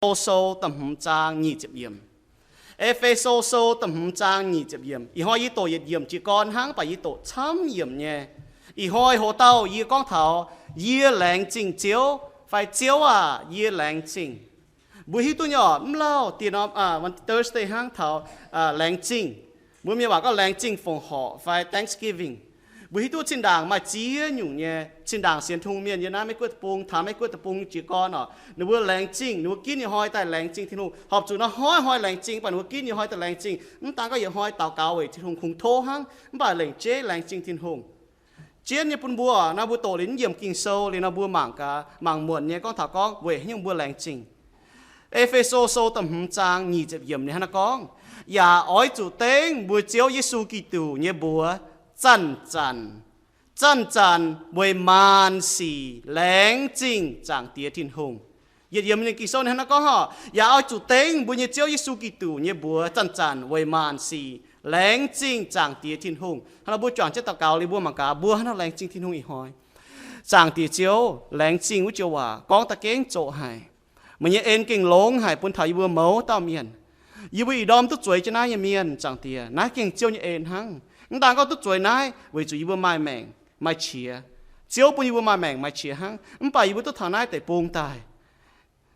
E^fe^so Sou da'hmz zaang nyic ziepc yiemc. E^fe^so Sou da'hmz zaang nyic ziepc yiemc. Ih hnoi yie doqc yietc yiemc jiez gorn hnangv, mv baac yie doqc camv yiemc nyei. Ih hnoi hoc dauh yie gorngv taux yie laengz zingh Ziouv, fai Ziouv aah! Yie laengz zingh. Mbuo hiuv duqv nyei oc, mv lauh dieh norm, Thursday hnangv taux laengz zingh. Mbuo mienh waac gorngv laengz zingh fongc horc fai Thanksgiving. Mbuo hiuv duqv zinh ndaangc maaih ziex nyungc nyei, zinh ndaangc sienx Tin-Hungh mienh yiem naaiv Meiv Guoqv deic-bung, taux Meiv Guoqv deic-bung jiez gorn oc, ninh mbuo laengz zingh, ninh mbuo ginv yietc hnoi daaih laengz zingh Tin-Hungh. Horpc zuqc nor hnoi-hnoi laengz zingh, mv baac ninh mbuo ginv yietc hnoi daaih laengz zingh. Mv daan gorngv yietc hnoi daux gaux weic Tin-Hungh kungx tov hnangv, mv baac lengc jeiv laengz zingh Tin-Hungh. Jienv nyei bun mbuo nor, mbuo doqc liuz yiemc Ging-Sou liuz nor, mbuo mangc gaax, mangc muonc nyei gorngv taux gorngv weic haaix nyungc mbuo laengz zingh. E^fe^so Sou da'hmz zaang nyic ziepc yiemc ninh hnangv naaiv gorngv, yaac oix zuqc dengv mbuo Ziouv Yesu Giduc nyei mbuox zanc-zanc, zanc-zanc weic maanc sic laengz zingh Zaangc Diex Tin-Hungh. Yietc yiemc ninh Ging-Sou ninh hnangv naaiv gorngv oc, yaac oix zuqc dengv mbuo nyei Ziouv Yesu Giduc nyei mbuox zanc-zanc weic maanc sic laengz zingh Zaangc Diex Tin-Hungh. Hnangv nor mbuo juangc jienv daux gaux liuz mbuo mangc gaax mbuo hnangv nor laengz zingh Tin-Hungh ih hnoi. Zaangc Diex Ziouv, laengz zingh wuov joux waac gorngv da'gengh zoqc haic. Meih nyei en gengh longx haic bun taux yie mbuo mouz dauh mienh. Yie mbuo ih ndorm duqv zueiz jienv naaiv nyei mienh, Zaangc Diex, naaiv gengh Ziouv nyei en hnangv. Mv daan gorngv duqv zueiz naaiv weic zuqc yie mbuo maaih maengc maaih qiex. Ziouv bun yie mbuo maaih maengc maaih qiex hnangv, mv baac yie mbuo duqv taux naaiv deic-bung daaih.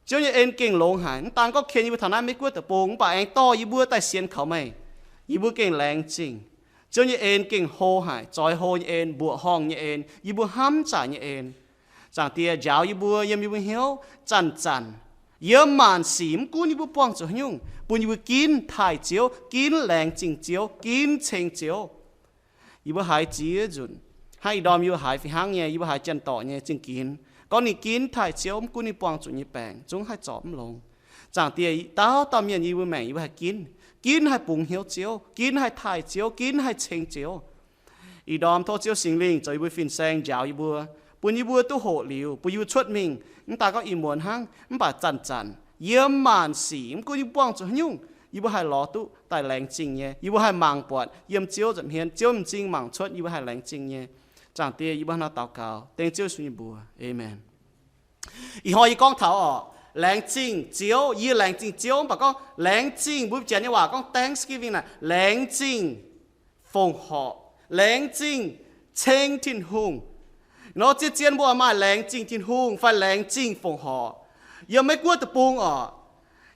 Ziouv nyei en gengh longx haic, mv daan gorngv ken yie mbuo taux naaiv Meiv Guoqv deic-bung, mv baac aengx dorh yie mbuo daaih sienx kaux meih. Yie mbuo gengh laengz zingh. Ziouv nyei en gengh hlo haic, zoix hlo nyei en, mbuoqc horngh nyei en, yie mbuo hnamv zaaic nyei en. Zaangc Diex, njaaux yie mbuo yiem yie mbuo hnyouv zanc-zanc, yiem maanc sic, mv gunv yie mbuo buangh zuqc haaix nyungc, bun yie mbuo ginv taaih Ziouv, ginv laengz zingh Ziouv, ginv ceng Ziouv. Yie mbuo haiz ziex nzunc, hnangv ih ndorm yie mbuo haiz fih hnangv nyei, yie mbuo haiz janx-dorc nyei zingh ginx gorngv ninh ginv taaih Ziouv, mv gunv ninh buangh zuqc nyei baengc zungv haih zorc mv longx. Zaangc Diex, dauh dauh mienh yiem yie mbuo maengc yie mbuo haih ginv, ginv haih bungx hnyouv Ziouv, ginv haih taaih Ziouv, ginv haih ceng Ziouv. Ih ndorm tov Ziouv Singx Lingh zoux yie mbuo fin-saeng njaaux yie mbuo, bun yie mbuo duqv hoqc liuz, bun yie mbuo cuotv mingh, mv daan gorngv ih muonz hnangv, mv baac zanc-zanc, yiem maanc sic, mv gunv yie mbuo buangh zuqc haaix nyungc, yie mbuo haih lorz duqv daaih laengz zingh nyei, yie mbuo haih mangc buatc yiem Ziouv nza'hmien, Ziouv m'zing mangc cuotv yie mbuo haih laengz zingh nyei. Zaangc Diex, yie mbuo hnangv nor daux gaux dengv Ziouv Yesu nyei mbuox. Aamen. Ih hnoi yie gorngv taux oc, laengz zingh Ziouv, yie laengz zingh Ziouv, mv baac gorngv laengz zingh, mbuo Janx nyei waac gorngv Thanksgiving naaic, laengz zingh fongc horc, laengz zingh ceng Tin-Hungh. Nor zien-zien mbuo maaih laengz zingh Tin-Hungh fai laengz zingh fongc horc. Yiem Meiv Guoqv deic-bung oc,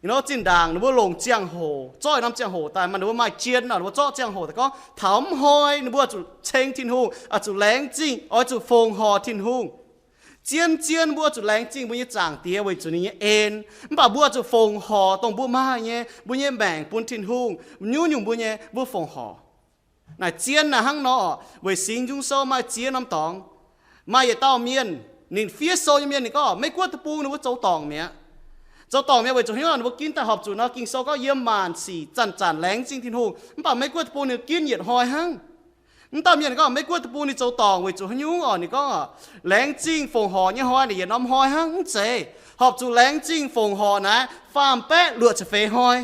nor zinh ndaangc ninh mbuo longc ziangh hoc, zorqv norm ziangh hoc daaih, maaih ninh mbuo maaih jien nor, ninh mbuo zorqv ziangh hoc daaih gorngv taux mv hnoi ninh mbuo zuqc ceng Tin-Hungh, oix zuqc laengz zingh, oix zuqc fongc horc Tin-Hungh. Zien-zien mbuo zuqc laengz zingh mbuo nyei Zaangc Diex weic zuqc ninh nyei en. Mv baac mbuo zuqc fongc horc dongh mbuo maaih nyei, mbuo nyei maengc bun Tin-Hungh, nyungc-nyungc mbuo nyei, mbuo fongc horc. Naaic zien naaic hnangv nor, weic Singx Nzung Sou maaih ziex norm dorngx. Maaih yietc dauh mienh, ninh fiev sou nyei mienh, ninh gorngv Meiv Guoqv deic-bung ninh mbuo zoux dorngc mi'aqv. Zoux dorngc mi'aqv weic zuqc hnyouv ninh mbuo ginv daaih horpc zuqc nor, Ging-Sou gorngv yiem maanc sic zanc-zanc laengz zingh Tin-Hungh. Mv baac Meiv Guoqv deic-bung ninh ginv yietc hnoi hnangv. Mv dauh mienh gorngv Meiv Guoqv deic-bung ninh zoux dorngc weic zuqc haaix nyungc oc? Ninh gorngv, laengz zingh fongc horc nyei hnoi naaic yietc norm hnoi hnangv. Mv zeiz. Horpc zuqc laengz zingh fongc horc naaic faam baeqv luoqc ziepc feix hnoi.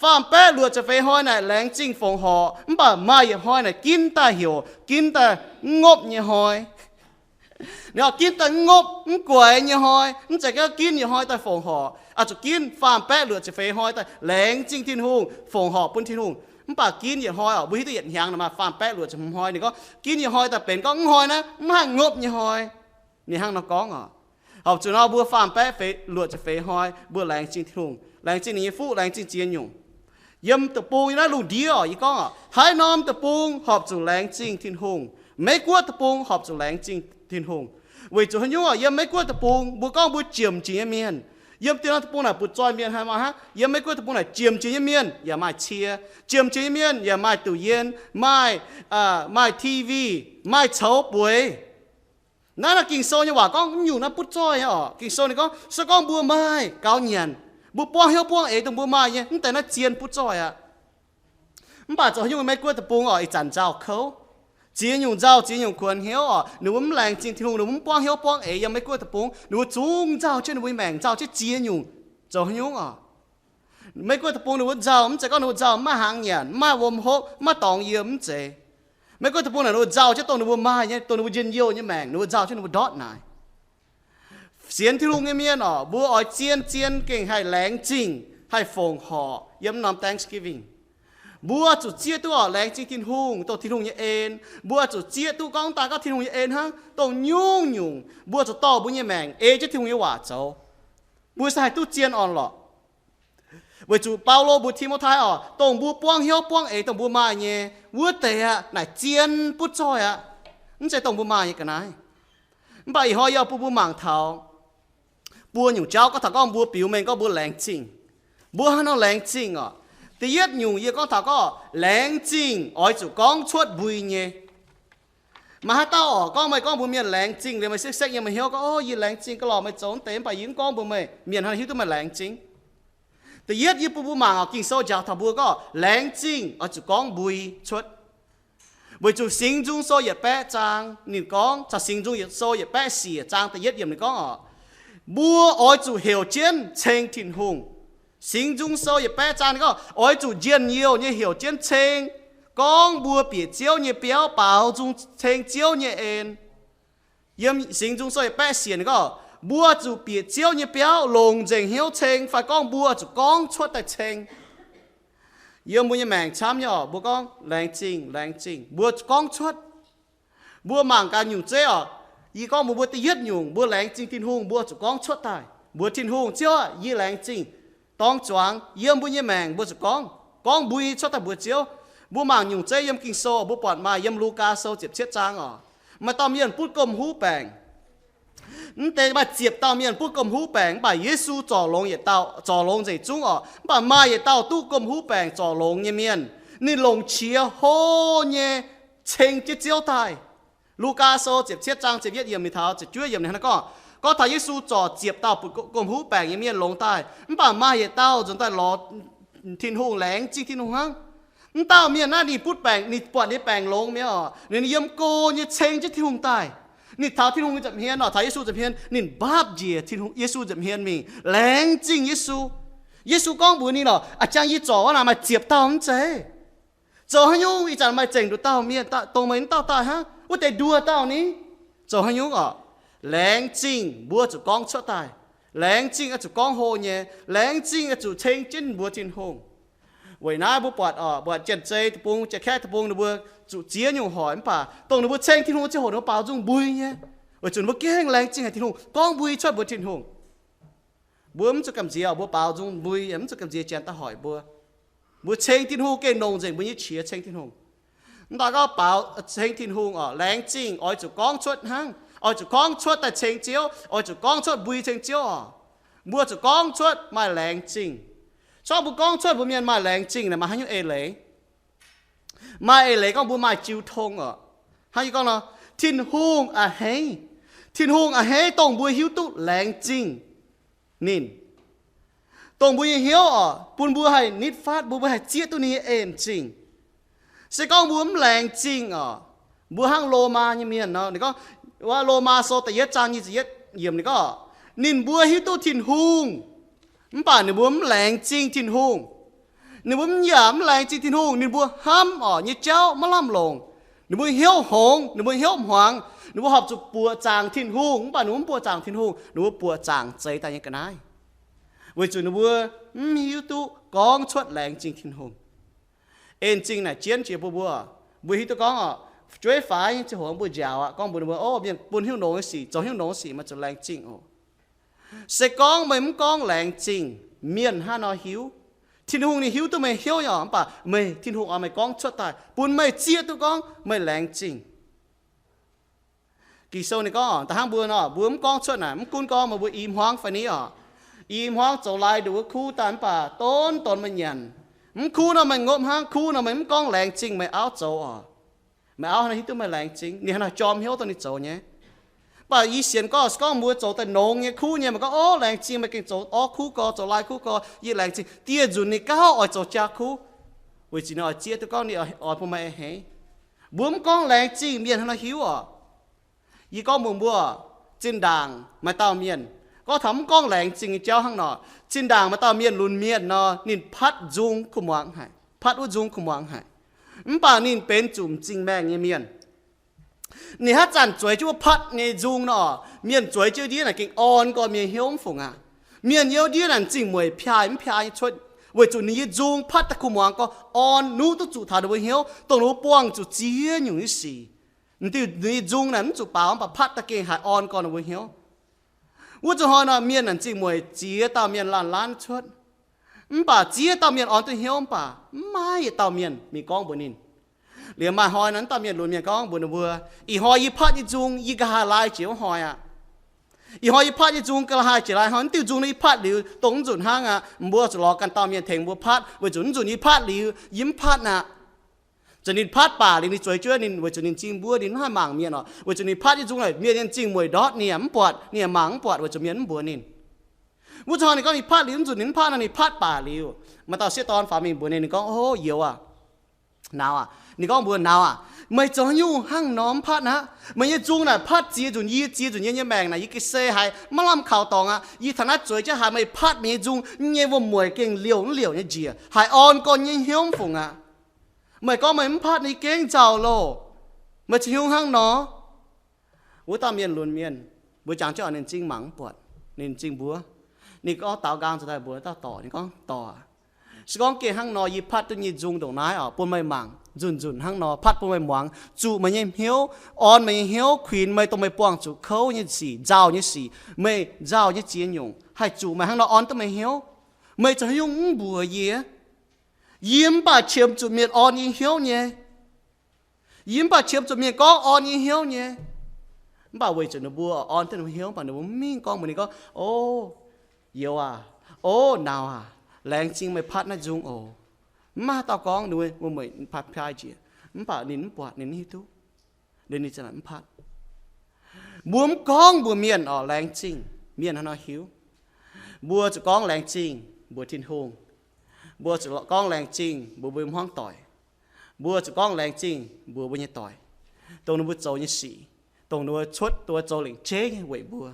Faam baeqv luoqc ziepc feix hnoi naaic laengz zingh fongc horc, mv baac maaih yietc hnoi naaic ginv daaih heuc ginv daaih mv ngopv nyei hnoi. Ninh oix ginv daaih mv ngopv mv guaix nyei hnoi, mv zeiz gorngv ginv yietc hnoi daaih fongc horc. Oix zuqc ginv faam baeqv luoqc ziepc feix hnoi daaih laengz zingh Tin-Hungh, fongc horc bun Tin-Hungh. Mv baac ginv yietc hnoi oc, mbuo hiuv duqv yietc hnyangx nor maaih faam baeqv luoqc ziepc hmz hnoi. Ninh gorngv ginv yietc hnoi daaih benx gorngv mv hnoi naaiv mv haih ngopv nyei hnoi. Ninh hnangv nor gorngv oc. Horpc zuqc nor mbuo faam baeqv feix, luoqc ziepc feix hnoi mbuo laengz zingh Tin-Hungh, laengz zingh ninh nyei fuqv, laengz zingh ziex nyungc. Yiem deic-bung yiem naaiv lungh ndiev oc, yie gorngv oc, haaix norm deic-bung horpc zuqc laengz zingh Tin-Hungh. Meiv Guoqv deic-bung horpc zuqc laengz zingh Tin-Hungh. Weic zuqc haaix nyungc oc? Yiem Meiv Guoqv deic-bung mbuo gorngv mbuo jiem jiex nyei mienh. Yiem dieh norm deic-bung naaic butv-zoih mienh haaix maaih hnangv. Yiem Meiv Guoqv deic-bung naaic jiem jiex nyei mienh yaac maaih cie. Jiem jiex nyei mienh yaac maaih douc yien, maaih, maaih T V, maaih coux bueix. Naaiv nor Ging-Sou nyei waac gorngv mv nyungc naaiv butv zoih nyei oc. Ging-Sou ninh gorngv se gorngv mbuo maaih gaux nyanc, mbuo buangv hnyouv buangv eix dongh mbuo maaih nyei, mv deix naaiv zien butv zoih aqv. Mv baac zoux haaix nyungc Meiv Guoqv deic-bung oc, ih zanc nzauh kouv. Ziex nyungc nzauh, ziex nyungc kuonx hnyouv oc, ninh mbuo mv laengz zingh Tin-Hungh, ninh mbuo mv buangv hnyouv buangv eix yiem Meiv Guoqv deic-bung, ninh mbuo zungv nzauh jienv ninh mbuo nyei maengc, nzauh jienv ziex nyungc. Zoux haaix nyungc oc? Meiv Guoqv deic-bung ninh mbuo nzauh, mv zeiz gorngv ninh mbuo nzauh mv maaih hnaangx nyanc, mv maaih wuom hopv, mv maaih dorngx yiem, mv zeiz. Meiv Guoqv deic-bung naaic ninh mbuo nzauh jienv dongh ninh mbuo maaih nyei, dongh ninh mbuo njien-youh nyei maengc, ninh mbuo nzauh jienv ninh mbuo ndortv naaic. Sienx Tin-Hungh nyei mienh oc, mbuo oix zien-zien gengh haih laengz zingh, haih fongc horc yiem norm Thanksgiving. Mbuo zuqc zieqv duqv oc, laengz zingh Tin-Hungh dongh Tin-Hungh nyei en. Mbuo zuqc zieqv duqv gorngv daaih gorngv Tin-Hungh nyei en hnangv, dongh nyungc-nyungc mbuo zuqc dorh mbuo nyei maengc ei jienv Tin-Hungh nyei waac zoux, mbuo se haih duqv zien orn-lorqc. Weic zuqc Baulo mbuox Ti^mo^tai oc, dongh mbuo buangv hnyouv buangv eix dongh mbuo maaih nyei wuov deix aqv, naaic zien butv zoih aqv. Mv zeiz dongh mbuo maaih nyei ga'naaiv. Mv baac ih hnoi yie bun mbuo mangc taux buo nyungc jauv gorngv taux gorngv mbuo biux mengh gorngv mbuo laengz zingh. Mbuo hnangv nor laengz zingh oc. Da'yietv nyungc yie gorngv taux gorngv laengz zingh oix zuqc gorngv cuotv mbui nyei. Maaih haaix dauh oc gorngv meih gorngv mbuox mienh laengz zingh liuz meih sekv-sekv nyei meih hnyouv gorngv, o, yie laengz zingh ga'lorqc meih zoux wuov deix, mv baac yie mv gorngv mbuox meih, mienh hnangv nor hiuv duqv meih laengz zingh. Da'yietv yie bun mbuo mangc oc, Ging-Sou njaaux taux mbuo gorngv laengz zingh oix zuqc gorngv mbui cuotv. Weic zuqc Singx Nzung Sou yietc baeqv zaang ninh gorngv, caux Singx Nzung Sou yietc baeqv siec zaang da'yietv yiemc ninh gorngv oc, mbuo oix zuqc heuc jienv ceng Tin-Hungh. Singx Nzung Sou yietc baeqv zaang ninh gorngv oix zuqc njien-youh nyei heuc jienv ceng, gorngv mbuo bieqc Ziouv nyei biauv baaux nzung ceng Ziouv nyei en. Yiem Singx Nzung Sou yietc baeqv siec ninh gorngv mbuo zuqc bieqc Ziouv nyei biauv longc nzengc hnyouv ceng, fai gorngv mbuo zuqc gorngv cuotv daaih ceng. Yiem mbuo nyei maengc camv nyei oc, mbuo gorngv laengz zingh, laengz zingh, mbuo zuqc gorngv cuotv. Mbuo mangc gaax nyungc zeiv oc. Yie gorngv mbuox mbuo da'yietv nyungc, mbuo laengz zingh Tin-Hungh, mbuo zuqc gorngv cuotv daaih mbuox Tin-Hungh, Ziouv aah, yie laengz zingh. Dorng zuangx yiem mbuo nyei maengc mbuo zuqc gorngv, gorngv mbui cuotv daaih mbuox Ziouv. Mbuo mangc nyungc zeiv yiem Ging-Sou, mbuo buatc maaih yiem Lugaa Sou ziepc cietv zaang oc. Maaih dauh mienh butv gomh huv baengc. Mv deix maaih ziepc dauh mienh butv gomh huv baengc, mv baac Yesu zorc longx yietc dauh, zorc longx nzengc zungv oc. Mv baac maaih yietc dauh duqv gomh huv baengc zorc longx nyei mienh, ninh longc qiex hlo nyei ceng jienv Ziouv daaih. Lugaa Sou ziepc cietv zaang ziepc yietv yiemc mingh taux ziepc juov yiemc ninh hnangv naaiv gorngv, gorngv taux Yesu zorc ziepc dauh butv gomh huv baengc nyei mienh longx daaih, mv baac maaih yietc dauh nzuonx daaih lorz Tin-Hungh, laengz zingh Tin-Hungh hnangv. Mv dauh mienh naaiv ninh butv baengc, ninh buatc ninh baengc longx mi'aqv oc, ninh yiem go nyei ceng jienv Tin-Hungh daaih. Ninh taux Tin-Hungh nza'hmien oc, taux Yesu nza'hmien, ninh mbaapv njiec Tin-Hungh, Yesu nza'hmien mingh, laengz zingh Yesu. Yesu gorngv mbuox ninh oc, a'jang yie zorc wuov naaic maaih ziepc dauh mv zeiz? Zoux haaix nyungc ih zanc meih zengc nduqc dauh mienh, dongh meih wuov dauh daaih hnangv, wuov deix nduoh dauh ni? Zoux haaix nyungc oc? Laengz zingh mbuo zuqc gorngv cuotv daaih. Laengz zingh oix zuqc gorngv hlo nyei. Laengz zingh oix zuqc ceng jienv mbuox Tin-Hungh. Weic naaiv mbuo buatc oc, buatc Janx-Zei deic-bung, Janx-Kaeqv deic-bung ninh mbuo zuqc ziex nyungc hoic, mv baac dongh ninh mbuo ceng Tin-Hungh ziangh hoc ninh mbuo baaux nzung mbui nyei, weic zuqc ninh mbuo gengh laengz zingh haic Tin-Hungh, gorngv mbui cuotv mbuox Tin-Hungh. Mbuo mv zuqc gamh nziex, mbuo baaux nzung mbui, mv zuqc gamh nziex janx daaih hoic mbuo. Mbuo ceng Tin-Hungh gengh longc nzengc mbuo nyei qiex ceng Tin-Hungh. Mv daaih gorngv baaux, ceng Tin-Hungh oc, laengz zingh oix zuqc gorngv cuotv hnangv, oix zuqc gorngv cuotv daaih cengx Ziouv, oix zuqc gorngv cuotv mbui ceng Ziouv oc. Mbuo zuqc gorngv cuotv maaih laengz zingh. Corc mbuo gorngv cuotv mbuox mienh maaih laengz zingh naaic maaih haaix nyungc eix leiz? Maaih eix leiz gorngv mbuo maaih jiu tong oc. Hnangv yie gorngv nor, Tin-Hungh a'hneiv. Tin-Hungh a'hneiv dongh mbuo hiuv duqv laengz zingh ninh. Dongh mbuo nyei hnyouv oc, bun mbuo haih nitv fatv, bun mbuo haih zieqv duqv ninh nyei en-zingh. Se gorngv mbuo mv laengz zingh oc, mbuo hnangv Lomaa nyei mienh nor, ninh gorngv, wuov Lomaa Sou da'yietv zaang nyic ziepc yietv yiemc ninh gorngv, ninh mbuo hiuv duqv Tin-Hungh, mv baac ninh mbuo mv laengz zingh Tin-Hungh. Ninh mbuo mv yaac mv laengz zingh Tin-Hungh, ninh mbuo hnamv oc nyei jauv maiv lamh longc. Ninh mbuo hnyouv hngongx, ninh mbuo hnyouv hmuangx, ninh mbuo horpc zuqc buoqc zaangc Tin-Hungh, mv baac ninh mbuo mv buoqc zaangc Tin-Hungh, ninh mbuo buoqc zaangc zeix daaih nyei ga'naaiv. Weic zuqc ninh mbuo mv hiuv duqv gorngv cuotv laengz zingh Tin-Hungh. En-zingh naaic jienv jiex bun mbuo. Mbuo hiuv duqv gorngv oc, fu'jueiv faix nyei ziangh hoc mbuo njaaux aqv, gorngv mbuox ninh mbuo, o, mienh bun hnyouv nongx nyei sic, zoux hnyouv nongx nyei sic, meih zuqc laengz zingh oc. Se gorngv meih mv gorngv laengz zingh, mienh hnangv nor hiuv. Tin-Hungh ninh hiuv duqv meih hnyouv nyei oc, mv baac meih, Tin-Hungh oix meih gorngv cuotv daaih, bun meih zieqv duqv gorngv meih laengz zingh. Ging-Sou ninh gorngv, da'hnangv mbuo nor, mbuo mv gorngv cuotv naaic, mv gunv gorngv meih mbuo i hmuangv fai ni oc, i hmuangv zoux lai nduqc wuov kuv daaih mv baac donx donx meih nyanc. Mv kuv nor meih ngopv hnangv, kuv nor meih mv gorngv laengz zingh meih auv zoux oc. Meih auv hnangv nor hiuv duqv meih laengz zingh, ninh hnangv nor jorm hnyouv dongh ninh zoux nyei. Mv baac yie sienx gorngv, se gorngv mbuo zoux daaih nongx nyei kuv nyei, meih gorngv, o, laengz zingh meih gengh zoux orv kuv gorx, zoux lai kuv gorx, yie laengz zingh. Dieh nzunc ninh gauh oix zoux jaa kuv, weic zuqc ninh oix zieqv duqv gorngv ninh oix bun meih a'hneiv. Mbuo mv gorngv laengz zingh, mienh hnangv nor hiuv oc. Yie gorngv mbuox mbuo, zinh ndaangc maaih dauh mienh, gorngv taux mv gorngv laengz zingh nyei jauv hnangv nor, zinh ndaangc maaih dauh mienh lunx mienh nor, ninh patv nzung kuv muangx haic, patv wuov nzung kuv muangx haic. Mv baac ninh benx zuqc m'zing maengh nyei mienh. Ninh haaix zanc zueiz jienv wuov patv nyei nzung nor, mienh zueiz jienv ndiev naaic gengh orn gorn mienh hnyouv mv fungc aqv. Mienh yiem ndiev naaic m'zing mueic piaaih mv piaaih nyei cuotv, weic zuqc ninh nyei nzung patv daaih kuh muangx gorngv orn nuqv duqv zuqc taux ninh mbuo hnyouv, dongh ninh mbuo buangh zuqc ziex nyungc nyei sic. M'diuh ninh nyei nzung naaic mv zuqc baaux, mv baac patv daaih gengh haiz orn gorn ninh mbuo hnyouv. Wuov zuqc hnoi nor mienh naaic m'zing mueic ziex dauh mienh laanh laanh cuotv. Mv baac ziex dauh mienh orn duqv hnyouv, mv baac mv maaih yietc dauh mienh mingh gorngv mbuox ninh. Liuz maaih hnoi nor, wuov dauh mienh lunx mienh gorngv mbuox ninh mbuo, ih hnoi yie patv nyei nzung yie nqa'haav laai jiex wuov hnoi aqv. Ih hnoi yie patv nyei nzung nqa'haav jiex laai hnoi. M'diuh nzung naaiv yie patv liuz dongh mv nzunc hnangv aqv. Mbuo zuqc lorz ganh dauh mienh tengx mbuo patv, weic zuqc mv nzunc yie patv liuz yie mv patv aqv. Zuqc ninh patv baac liuz ninh zueiz jienv ninh, weic zuqc ninh m'zing mbuov, ninh mv haih mangc mienh oc. Weic zuqc ninh patv nyei nzung naaic mienh nyei m'zing mueic ndortv ninh yaac mv buatc, ninh yaac mangc mv buatc, weic zuqc mienh mv mbuox ninh. Wuov zanc ninh gorngv ninh patv liuz, mv nzunc ninh mv patv nor, ninh patv baac liuz, maaih dauh sieqv dorn faaux mingh mbuox ninh, ninh gorngv, O, youz aac, nauz aac. Ninh gorngv mbuox, Nauz aac, meih zoux haaix nyungc hnangv nor mv patv aqv? Meih nyei nzung naaic patv ziex nzunc yie, ziex nzunc yie nyei maengc naaic yie ga'sie haiz maiv lamh kaux dorngx aqv. Yie taux naaiv zueiz jienv haiz meih patv meih nyei nzung nyei wuom-mueic gengh liouh mv liouh nyei njiec, haiz orn gorn nyei hnyouv mv fungc aqv. Meih gorngv meih mv patv, yie gengh nzauh loh. Meih zoux haaix nyungc hnangv nor? Wuov dauh mienh lunx mienh, mbuo jangx jienv oc, ninh m'zing mangc mv buatc, ninh m'zing mbuov. Ninh gorngv daaux nqaang nzuonx daaih mbuox dauh dorc, ninh gorngv, Dorc aac, se gorngv gengh hnangv nor yie patv duqv nyei nzung ndongc naaiv oc, bun meih mangc, nzunc nzunc hnangv nor, patv bun meih muangx, zuqc meih nyei hnyouv, orn meih nyei hnyouv, kuinx meih dongh meih buangh zuqc kouv nyei sic, nzauh nyei sic, meih nzauh nyei ziex nyungc, haih zuqc meih hnangv nor orn duqv meih hnyouv. Meih zoux haaix nyungc mv mbuox yie? Yie mv baac qiemx zuqc mienh orn yie hnyouv nyei. Yie mv baac qiemx zuqc mienh gorngv orn yie hnyouv nyei. Mv baac weic zuqc ninh mbuo orn duqv ninh mbuo hnyouv, mv baac ninh mbuo mv mingh gorngv mbuox ninh gorngv, O, youz aac, o, nauz aac, laengz zingh meih patv naaiv nzung oc. Mv maaih dauh gorngv, ninh mbuo mueic piaav njiec, mv baac ninh mv buatc, ninh mv hiuv duqv. Ninh ziouc mv patv. Mbuo mv gorngv mbuox mienh oc, laengz zingh mienh hnangv nor hiuv. Mbuo zuqc gorngv laengz zingh mbuox Tin-Hungh. Mbuo zuqc gorngv laengz zingh mbuox mbuo hmuangv doic. Mbuo zuqc gorngv laengz zingh mbuox mbuo nyei doic, dongh ninh mbuo zoux nyei sic, dongh ninh mbuo cuotv, dongh mbuo zoux lengc jeiv nyei weic mbuo.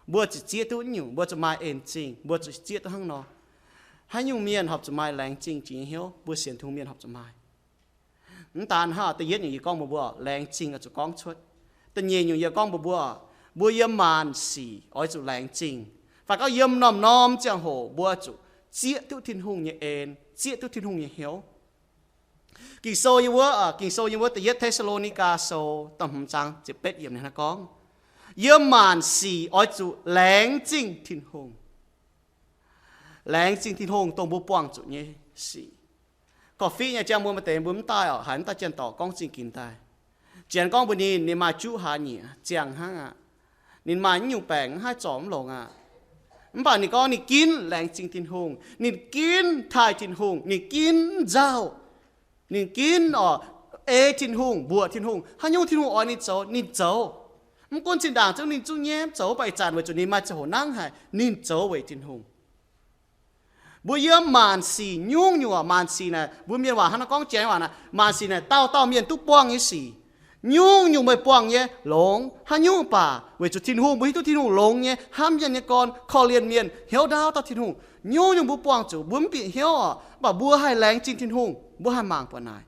Mbuo zuqc zieqv duqv nyungc, mbuo zuqc maaih en zingh, mbuo zuqc zieqv duqv hnangv nor. Haaix nyungc mienh horpc zuqc maaih laengz zingh jiex nyei hnyouv? Mbuo sienx Tin-Hungh mienh horpc zuqc maaih. Mv daan hnangv, da'yietv nyungc yie gorngv mbuox mbuo, laengz zingh oix zuqc gorngv cuotv. Da'nyeic nyungc yie gorngv mbuox mbuo, mbuo yiem maanc sic oix zuqc laengz zingh. Fai gorngv yiem norm-norm ziangh hoc mbuo zuqc zieqv duqv Tin-Hungh nyei en, zieqv duqv Tin-Hungh nyei hnyouv. Ging-Sou nyei wuov, Ging-Sou nyei wuov da'yietv Te^saa^lo^ni^gaa Sou da'hmz zaang ziepc betv yiemc ninh gorngv, yiem maanc sic oix zuqc laengz zingh Tin-Hungh. Laengz zingh Tin-Hungh dongh mbuo buangh zuqc nyei sic. Korv-fiqv nyei jang mbuo maaih deix mbuo mv daaih oc, haiz mv daaih janx-dorc gorngv zingh ginx daaih. Janx gorngv mbuox ninh, ninh maaih juqv hlaax nyieqc ziangh hnangv aqv. Ninh maaih nyungc baengc mv haih zorc mv longx aqv. Mv baac ninh gorngv ninh ginv laengz zingh Tin-Hungh, ninh ginv taaih Tin-Hungh, ninh ginv nzauh, ninh ginv oc, ei Tin-Hungh, mbuoqc Tin-Hungh. Haaix nyungc Tin-Hungh oix ninh zoux, ninh zoux. Mv gunv zinh ndaangc zungv ninh zungv nyemv zoux, mv baac ih zanc weic zuqc ninh maaih ziangh hoc nangv haic, ninh zoux weic Tin-Hungh. Mbuo yiem maanc sic nyungc-nyungc, maanc sic naaic, mbuo mienh waac hnangv naaiv gorngv janx waac naaic, maanc sic naaic dauh dauh mienh duqv buangh nyei sic. Nyungc-nyungc meih buangh nyei longx, haaix nyungc baac weic zuqc Tin-Hungh, mbuo hiuv duqv Tin-Hungh longx nyei, hnamv mienh nyei gorn, korv-lienh mienh, hnyouv ndaauv dauh Tin-Hungh. Nyungc-nyungc mbuo buangh zuqc mbuo mv bieqc hnyouv oc, mv baac mbuo haih laengz zingh Tin-Hungh, mbuo haih mangc buatc naaic.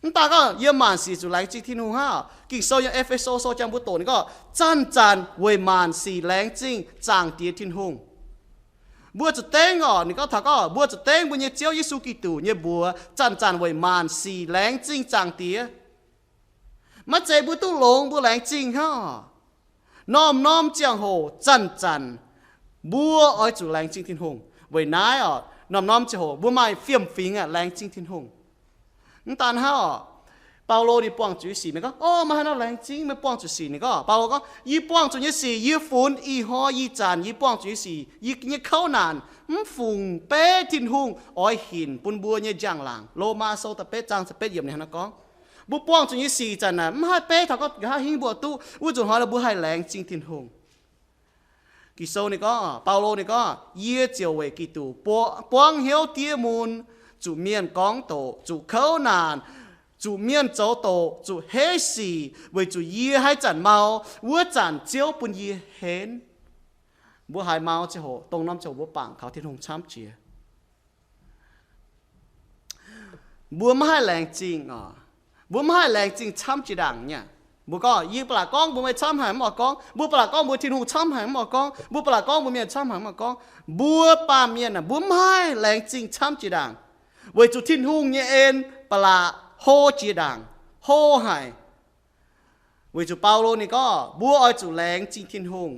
Mv daan gorngv yiem maanc sic zuqc laengz zingh Tin-Hungh hnangv. Ging-Sou nyei E^fe^so Sou jang mbuo doqc ninh gorngv, zanc-zanc weic maanc sic laengz zingh Zaangc Diex Tin-Hungh. Mbuo zuqc dengv oc, ninh gorngv taux gorngv mbuo zuqc dengv mbuo nyei Ziouv Yesu Giduc nyei mbuox zanc-zanc weic maanc sic laengz zingh Zaangc Diex. Maiv zeiz mbuo duqv longx mbuo laengz zingh hnangv oc. Norm-norm ziangh hoc zanc-zanc mbuo oix zuqc laengz zingh Tin-Hungh. Weic naaiv oc, norm-norm ziangh hoc mbuo maaih fiem-fingx aqv, laengz zingh Tin-Hungh. Mv daan hnangv oc, Baulo ninh buangh zuqc nyei sic, ninh gorngv, O, meih haaix nor laengz zingh, meih buangh zuqc sic? Ninh gorngv, Baulo gorngv, Yie buangh zuqc nyei sic, yie funx ih hnoi ih zanc yie buangh zuqc nyei sic, yie nyei kouv naanc mv fungc beiv Tin-Hungh oix hinc bun mbuo nyei njang-laangc. Lomaa Sou da'betv zaang da'betv yiemc ninh hnangv naaiv gorngv, mbuo buangh zuqc nyei sic zanc naaic mv haih beiv taux gorngv nqa'haav hingv mbuo duqv. Wuov nzunc hnoi mbuo haih laengz zingh Tin-Hungh. Ging-Sou ninh gorngv, Baulo ninh gorngv, Yie ziouc weic Giduc buangv hnyouv diev mun, zuqc mienh gorngv doqc, zuqc kouv naanc, zuqc mienh zoux doqc, zuqc heiv sic, weic zuqc yie haaix zanc mau, wuov zanc Ziouv bun yie henv. Mbuo haiz mau ziangh hoc, dongh norm ziangh hoc mbuo bangc kaux Tin-Hungh camv jiex. Mbuo maiv haih laengz zingh oc. Mbuo maiv haih laengz zingh camv jiex ndaangc nyei. Mbuo gorngv, yie ba'laqc gorngv mbuox meih camv haic mv oix gorngv. Mbuo ba'laqc gorngv mbuox Tin-Hungh camv haic mv oix gorngv. Mbuo ba'laqc gorngv mbuox mienh camv haic mv oix gorngv. Mbuo baamh mienh aah, mbuo maiv haih laengz zingh camv jiex ndaangc, weic zuqc Tin-Hungh nyei en ba'laqc hlo jiex ndaangc, hlo haic. Weic zuqc Baulo ninh gorngv mbuo oix zuqc laengz zingh Tin-Hungh,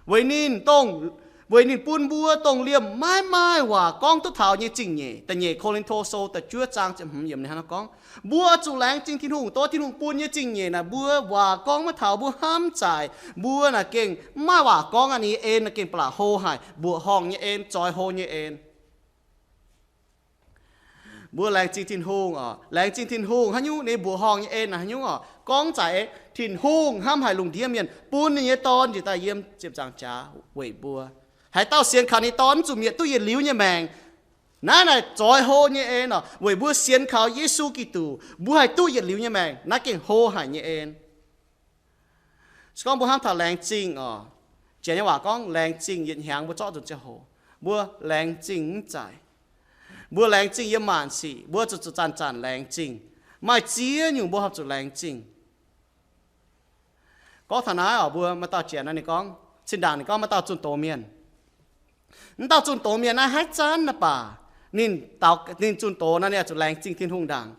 weic ninh dongh, weic ninh bun mbuo dongh liemh maiv maaih waac gorngv duqv taux nyei zingh nyeic. Da'nyeic Ko^lin^to Sou da'juov zaang ziepc hmz yiemc ninh hnangv naaiv gorngv, mbuo oix zuqc laengz zingh Tin-Hungh, dongh Tin-Hungh bun nyei zingh nyeic naaic mbuo waac gorngv maiv taux, mbuo hnamv zaaic. Mbuo naaic gengh maiv maaih waac gorngv aqv. Ninh nyei en naaic gengh ba'laqc hlo haic, mbuoqc horngh nyei en, zoix hlo nyei en. Mbuo laengz zingh Tin-Hungh oc. Laengz zingh Tin-Hungh haaix nyungc? Ninh mbuoqc horngh nyei en naaic haaix nyungc oc? Gorngv zaaic Tin-Hungh hnamv haic lungh ndiev mienh, bun ninh nyei Dorn njiec daaih yiem ziepc nzaangc jaax weic mbuo. Haaix dauh sienx kaux ninh Dorn mv zuqc mietc duqv yietc liuz nyei maengc. Naaiv naaic zoix hlo nyei en oc. Weic mbuo sienx kaux Yesu Giduc, mbuo haih duqv yietc liuz nyei maengc. Naaiv gengh hlo haic nyei en. Se gorngv mbuo hnamv taux laengz zingh oc, Janx nyei waac gorngv laengz zingh yietc hnyangx mbuo zorqv nzunc ziangh hoc. Mbuo laengz zingh mv zaic. Mbuo laengz zingh yiem maanc sic, mbuo zuqc zuqc zanc-zanc laengz zingh. Maaih ziex nyungc mbuo horpc zuqc laengz zingh. Gorngv taux naaiv oc, mbuo maaih dauh Janx naaiv ninh gorngv, zinh ndaangc ninh gorngv maaih dauh zunh doz mienh. Mv dauh zunh doz mienh naaiv haaix zanc naaiv baac, ninh daux, ninh zunh doz naaiv ninh zuqc laengz zingh Tin-Hungh ndaangc.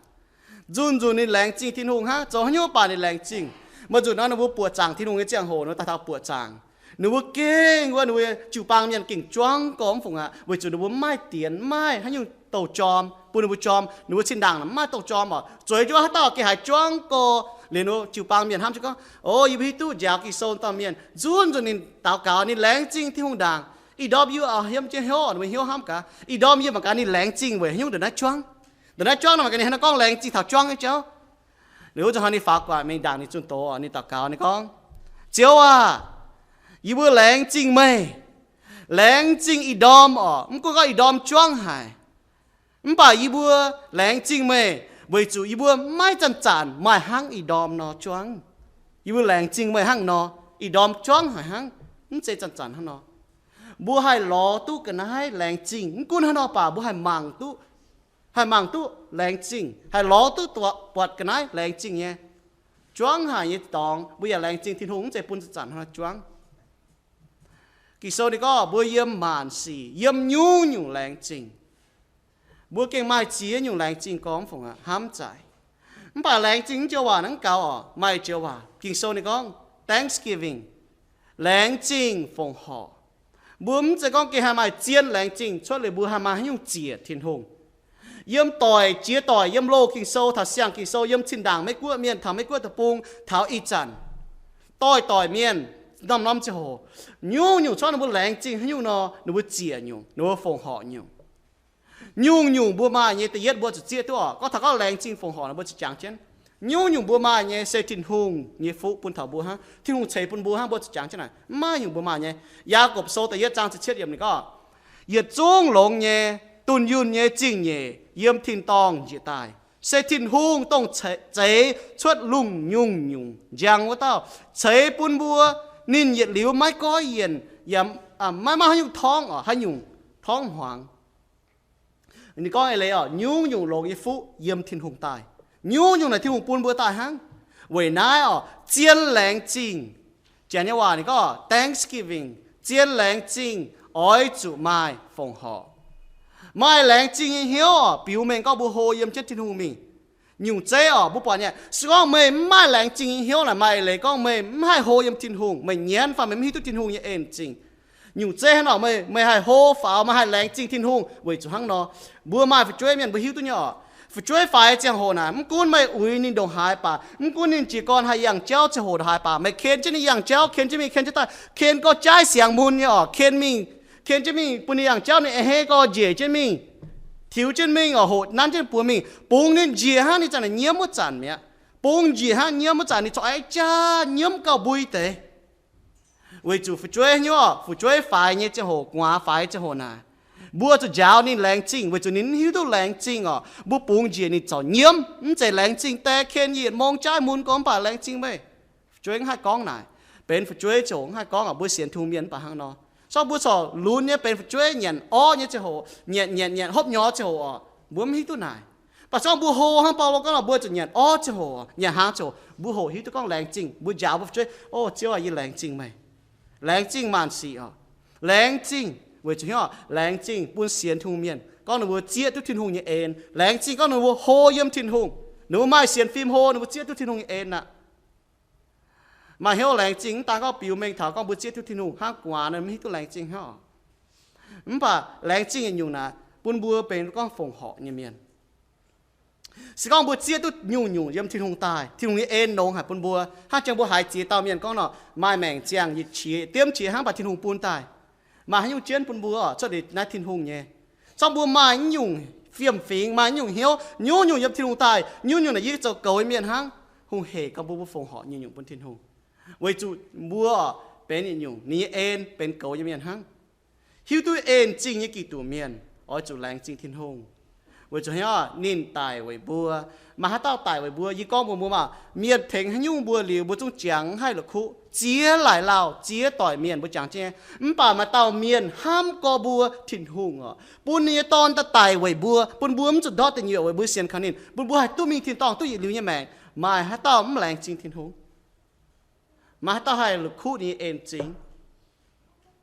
Nzunc nzunc ninh laengz zingh Tin-Hungh hnangv. Zoux haaix nyungc baac ninh laengz zingh? Maaih nzunc nor ninh mbuo buoqc zaangc Tin-Hungh nyei ziangh hoc, ninh mbuo daaih taux buoqc zaangc, ninh mbuo gengh wuov, ninh mbuo jiu-baang mienh gengh juangv gorx mv fungc aqv, weic zuqc ninh mbuo mv maaih dienx, mv maaih haaix nyungc douh jorm bun ninh mbuo jorm. Ninh mbuo zinh ndaangc mv maaih douh jorm oc. Zueiz jienv haaix dauh gengh haiz juangv gorx, liuz ninh mbuo jiu-baang mienh hnamv jienv gorngv, o, yie mbuo hiuv duqv njaaux Ging-Sou dauh mienh nzunc nzunc ninh daux gaux, ninh laengz zingh Tin-Hungh ndaangc. Ih ndorm yie oix yiem jienv hnyouv, ninh mbuo hnyouv hnamv gaax, ih ndorm yie mangc gaax ninh laengz zingh weic haaix nyungc ndongc naaiv juangv. Ndongc naaiv juangv nor mangc gaax ninh haaix nor gorngv laengz zingh taux juangv nyei jauv. Liuz wuov zanc hnoi ninh faaux gu'nguaaic mingh ndaangc ninh zunh doz, ninh daux gaux ninh gorngv, Ziouv aah! Yie mbuo laengz zingh meih. Laengz zingh ih ndorm oc, mv gunv gorngv ih ndorm juangv haic, mv baac yie mbuo laengz zingh meih weic zuqc yie mbuo maiv zanc-zanc maaih hnangv ih ndorm nor juangv. Yie mbuo laengz zingh meih hnangv nor, ih ndorm juangv haic hnangv, mv zeiz zanc-zanc hnangv nor. Mbuo haih lorz duqv ga'naaiv laengz zingh, mv gunv hnangv nor baac mbuo haih mangc duqv, haih mangc duqv laengz zingh, haih lorz duqv buatc ga'naaiv laengz zingh nyei. Juangv haic nyei dorngx mbuo yaac laengz zingh Tin-Hungh, mv zeiz bun zanc-zanc hnangv nor juangv. Ging-Sou ninh gorngv mbuo yiem maanc sic, yiem nyungc-nyungc laengz zingh. Mbuo gengh maaih ziex nyungc laengz zingh gorx mv fungc aqv, hnamv zaic. Mv baac laengz zingh mv joux waac naaiv mv gaux oc. Maaih joux waac, Ging-Sou ninh gorngv thanksgiving, laengz zingh fongc horc. Mbuo mv zeiz gorngv gengh haih maaih zien laengz zingh cuotv liuz mbuo haih maaih haaix nyungc ziec Tin-Hungh. Yiem doic jiex doic, yiem loz Ging-Sou, taux siang Ging-Sou, yiem zinh ndaangc Meiv-Guoqv mienh taux Meiv-Guoqv deic-bung, taux ih zanc doic-doic mienh, norm-norm ziangh hoc, nyungc-nyungc cuotv ninh mbuo laengz zingh haaix nyungc nor, ninh mbuo ziec nyungc, ninh mbuo fongc horc nyungc. Nyungc-nyungc mbuo maaih nyei da'yietv mbuo zuqc zieqv duqv oc. Gorngv taux gorngv laengz zingh fongc horc naaic mbuo zuqc jangx jienv, nyungc-nyungc mbuo maaih nyei se Tin-Hungh nyei fuqv bun taux mbuo hnangv. Tin-Hungh ceix bun mbuo hnangv, mbuo zuqc jangx jienv naaic. Mv maaih nyungc mbuo maaih nyei. Yaagorpc Sou da'yietv zaang ziepc cietv yiemc ninh gorngv, yietc zungv longx nyei, dunh yunh nyei zingh nyeic yiem tin-dorngh njiec daaih, se Tin-Hungh dongh zeix cuotv lungh nyungc-nyungc njang wuov dauh, ceix bun mbuo. Ninh yietc liuz maiv goiv yienc, yaac maiv maaih haaix nyungc torngv oc, haaix nyungc torngv hmuangx. Ninh gorngv eix leiz oc, nyungc-nyungc longx nyei fuqv yiem Tin-Hungh daaih. Nyungc-nyungc naaic Tin-Hungh bun mbuo daaih hnangv. Weic naaiv oc, zien laengz zingh. Janx nyei waac ninh gorngv thanksgiving, zien laengz zingh oix zuqc maaih fongc horc. Maaih laengz zingh nyei hnyouv oc, biux mengh gorngv mbuo hlo yiem jienv Tin-Hungh mingh. Nyungc zeiv oc, mbuo buatc nyei, se gorngv meih mv maaih laengz zingh nyei hnyouv naaic, maaih eix leiz gorngv meih mv haih hlo yiem Tin-Hungh, meih nyienz fai meih mv hiuv duqv Tin-Hungh nyei en-zingh. Nyungc zeiv hnangv nor, meih, meih haih hlo faaux, meih haih laengz zingh Tin-Hungh weic zuqc hnangv nor. Mbuo maaih fu'jueiv mienh mbuo hiuv duqv nyei oc. Fu'jueiv faix ziangh hoc naaic, mv gunv meih uix ninh ndongc haaix baac, mv gunv ninh jiez gorn haih yangh jauv ziangh hoc ndongc haaix baac, meih ken jienv ninh yangh jauv, ken jienv mingh, ken jienv daaih, ken gorx-jaiv siangx mun nyei oc, ken mingh, ken jienv mingh bun ninh yangh jauv, ninh a'hneiv gorx njiec jienv mingh, tiux jienv mingh oc, hoqc nanv jienv buoz mingh, bungx ninh njiec hnangv ninh zanc naaic nyiemv wuov zanc mi'aqv. Bungx njiec hnangv nyiemv wuov zanc, ninh corc aengx jaav nyiemv gauh mbui deix. Weic zuqc fu'jueiv nyei oc, fu'jueiv faix nyei ziangh hoc, gu'nguaaz faix ziangh hoc naaic, mbuo zuqc njaaux ninh laengz zingh weic zuqc ninh mv hiuv duqv laengz zingh oc. Mbuo bungx njiec ninh corc nyiemv, mv zeiz laengz zingh deix, ken yietc mong jaiv mun gorngv mv baac laengz zingh meih. Fu'jueiv mv haih gorngv naaic. Benx fu'jueiv ziouc mv haih gorngv oc, mbuo sienx Tin-Hungh mienh mv baac hnangv nor. Se gorngv mbuo corc lunx nyei benx fu'jueiv nyanc orv nyei ziangh hoc, nyanc nyanc nyanc hopv nyorx ziangh hoc oc, mbuo mv hiuv duqv naaic. Mv baac se gorngv mbuo hlo hnangv Baulo gorngv nor, mbuo zuqc nyanc orv ziangh hoc, nyanc hnaangx ziangh hoc, mbuo hoqc hiuv duqv gorngv laengz zingh, mbuo njaaux mbuo fu'jueiv, O Ziouv aac, yie laengz zingh meih. Laengz zingh maanc sic oc. Laengz zingh weic zuqc hnyouv, laengz zingh bun sienx Tin-Hungh mienh gorngv ninh mbuo zieqv duqv Tin-Hungh nyei en. Laengz zingh gorngv ninh mbuo hlo yiem Tin-Hungh, ninh mbuo maaih sienx fim hlo, ninh mbuo zieqv duqv Tin-Hungh nyei en aqv. Maaih hnyouv laengz zingh mv daan gorngv biux mengh taux gorngv mbuo zieqv duqv Tin-Hungh hnangv gu'nguaaz nor, mv hiuv duqv laengz zingh hnyouv. Mv baac laengz zingh nyungc-nyungc naaic bun mbuo benx gorngv fongc horc nyei mienh. Se gorngv mbuo zieqv duqv nyungc-nyungc yiem Tin-Hungh daaih, Tin-Hungh nyei en longx haic bun mbuo, hnangv jangx mbuo haiz ziex dauh mienh gorngv nor, maaih maengc ziangh yietc qiex diemv qiex hnangv, mv baac Tin-Hungh bun daaih, maaih haaix nyungc jienv bun mbuo? Cuotv liuz naaiv Tin-Hungh nyei. Zorqv mbuo maaih nyungc fiem-fingx, maaih nyungc hnyouv, nyungc-nyungc yiem Tin-Hungh daaih, nyungc-nyungc naaic yie zoux goux nyei mienh hnangv. Hungh heic gorngv mbuo, mbuo fongc horc nyungc-nyungc bun Tin-Hungh, weic zuqc mbuo benx nyungc-nyungc ninh nyei en benx goux nyei mienh hnangv. Hiuv duqv en zingh nyei Giduc mienh oix zuqc laengz zingh Tin-Hungh, weic zuqc hnyouv ninh daic weic mbuo. Maaih haaix dauh daic weic mbuo? Yie gorngv mbuox mbuo maah, mienh tengx haaix nyungc mbuo liuz, mbuo zungv jangx mv haih la'kuqv. Ziex laaic lauh, ziex doic mienh mbuo jangx jienv, mv baac maaih dauh mienh hnamv gorx mbuo, Tin-Hungh oc, bun ninh nyei Dorn daaih daic weic mbuo, bun mbuo mv zuqc ndortv deic nyuoqc weic mbuo sienx kaux ninh, bun mbuo haih duqv mingh tin-dorngh duqv yietc liuz nyei maengc. Maaih haaix dauh mv laengz zingh Tin-Hungh? Maaih haaix dauh haih la'kuqv ninh nyei en zingh?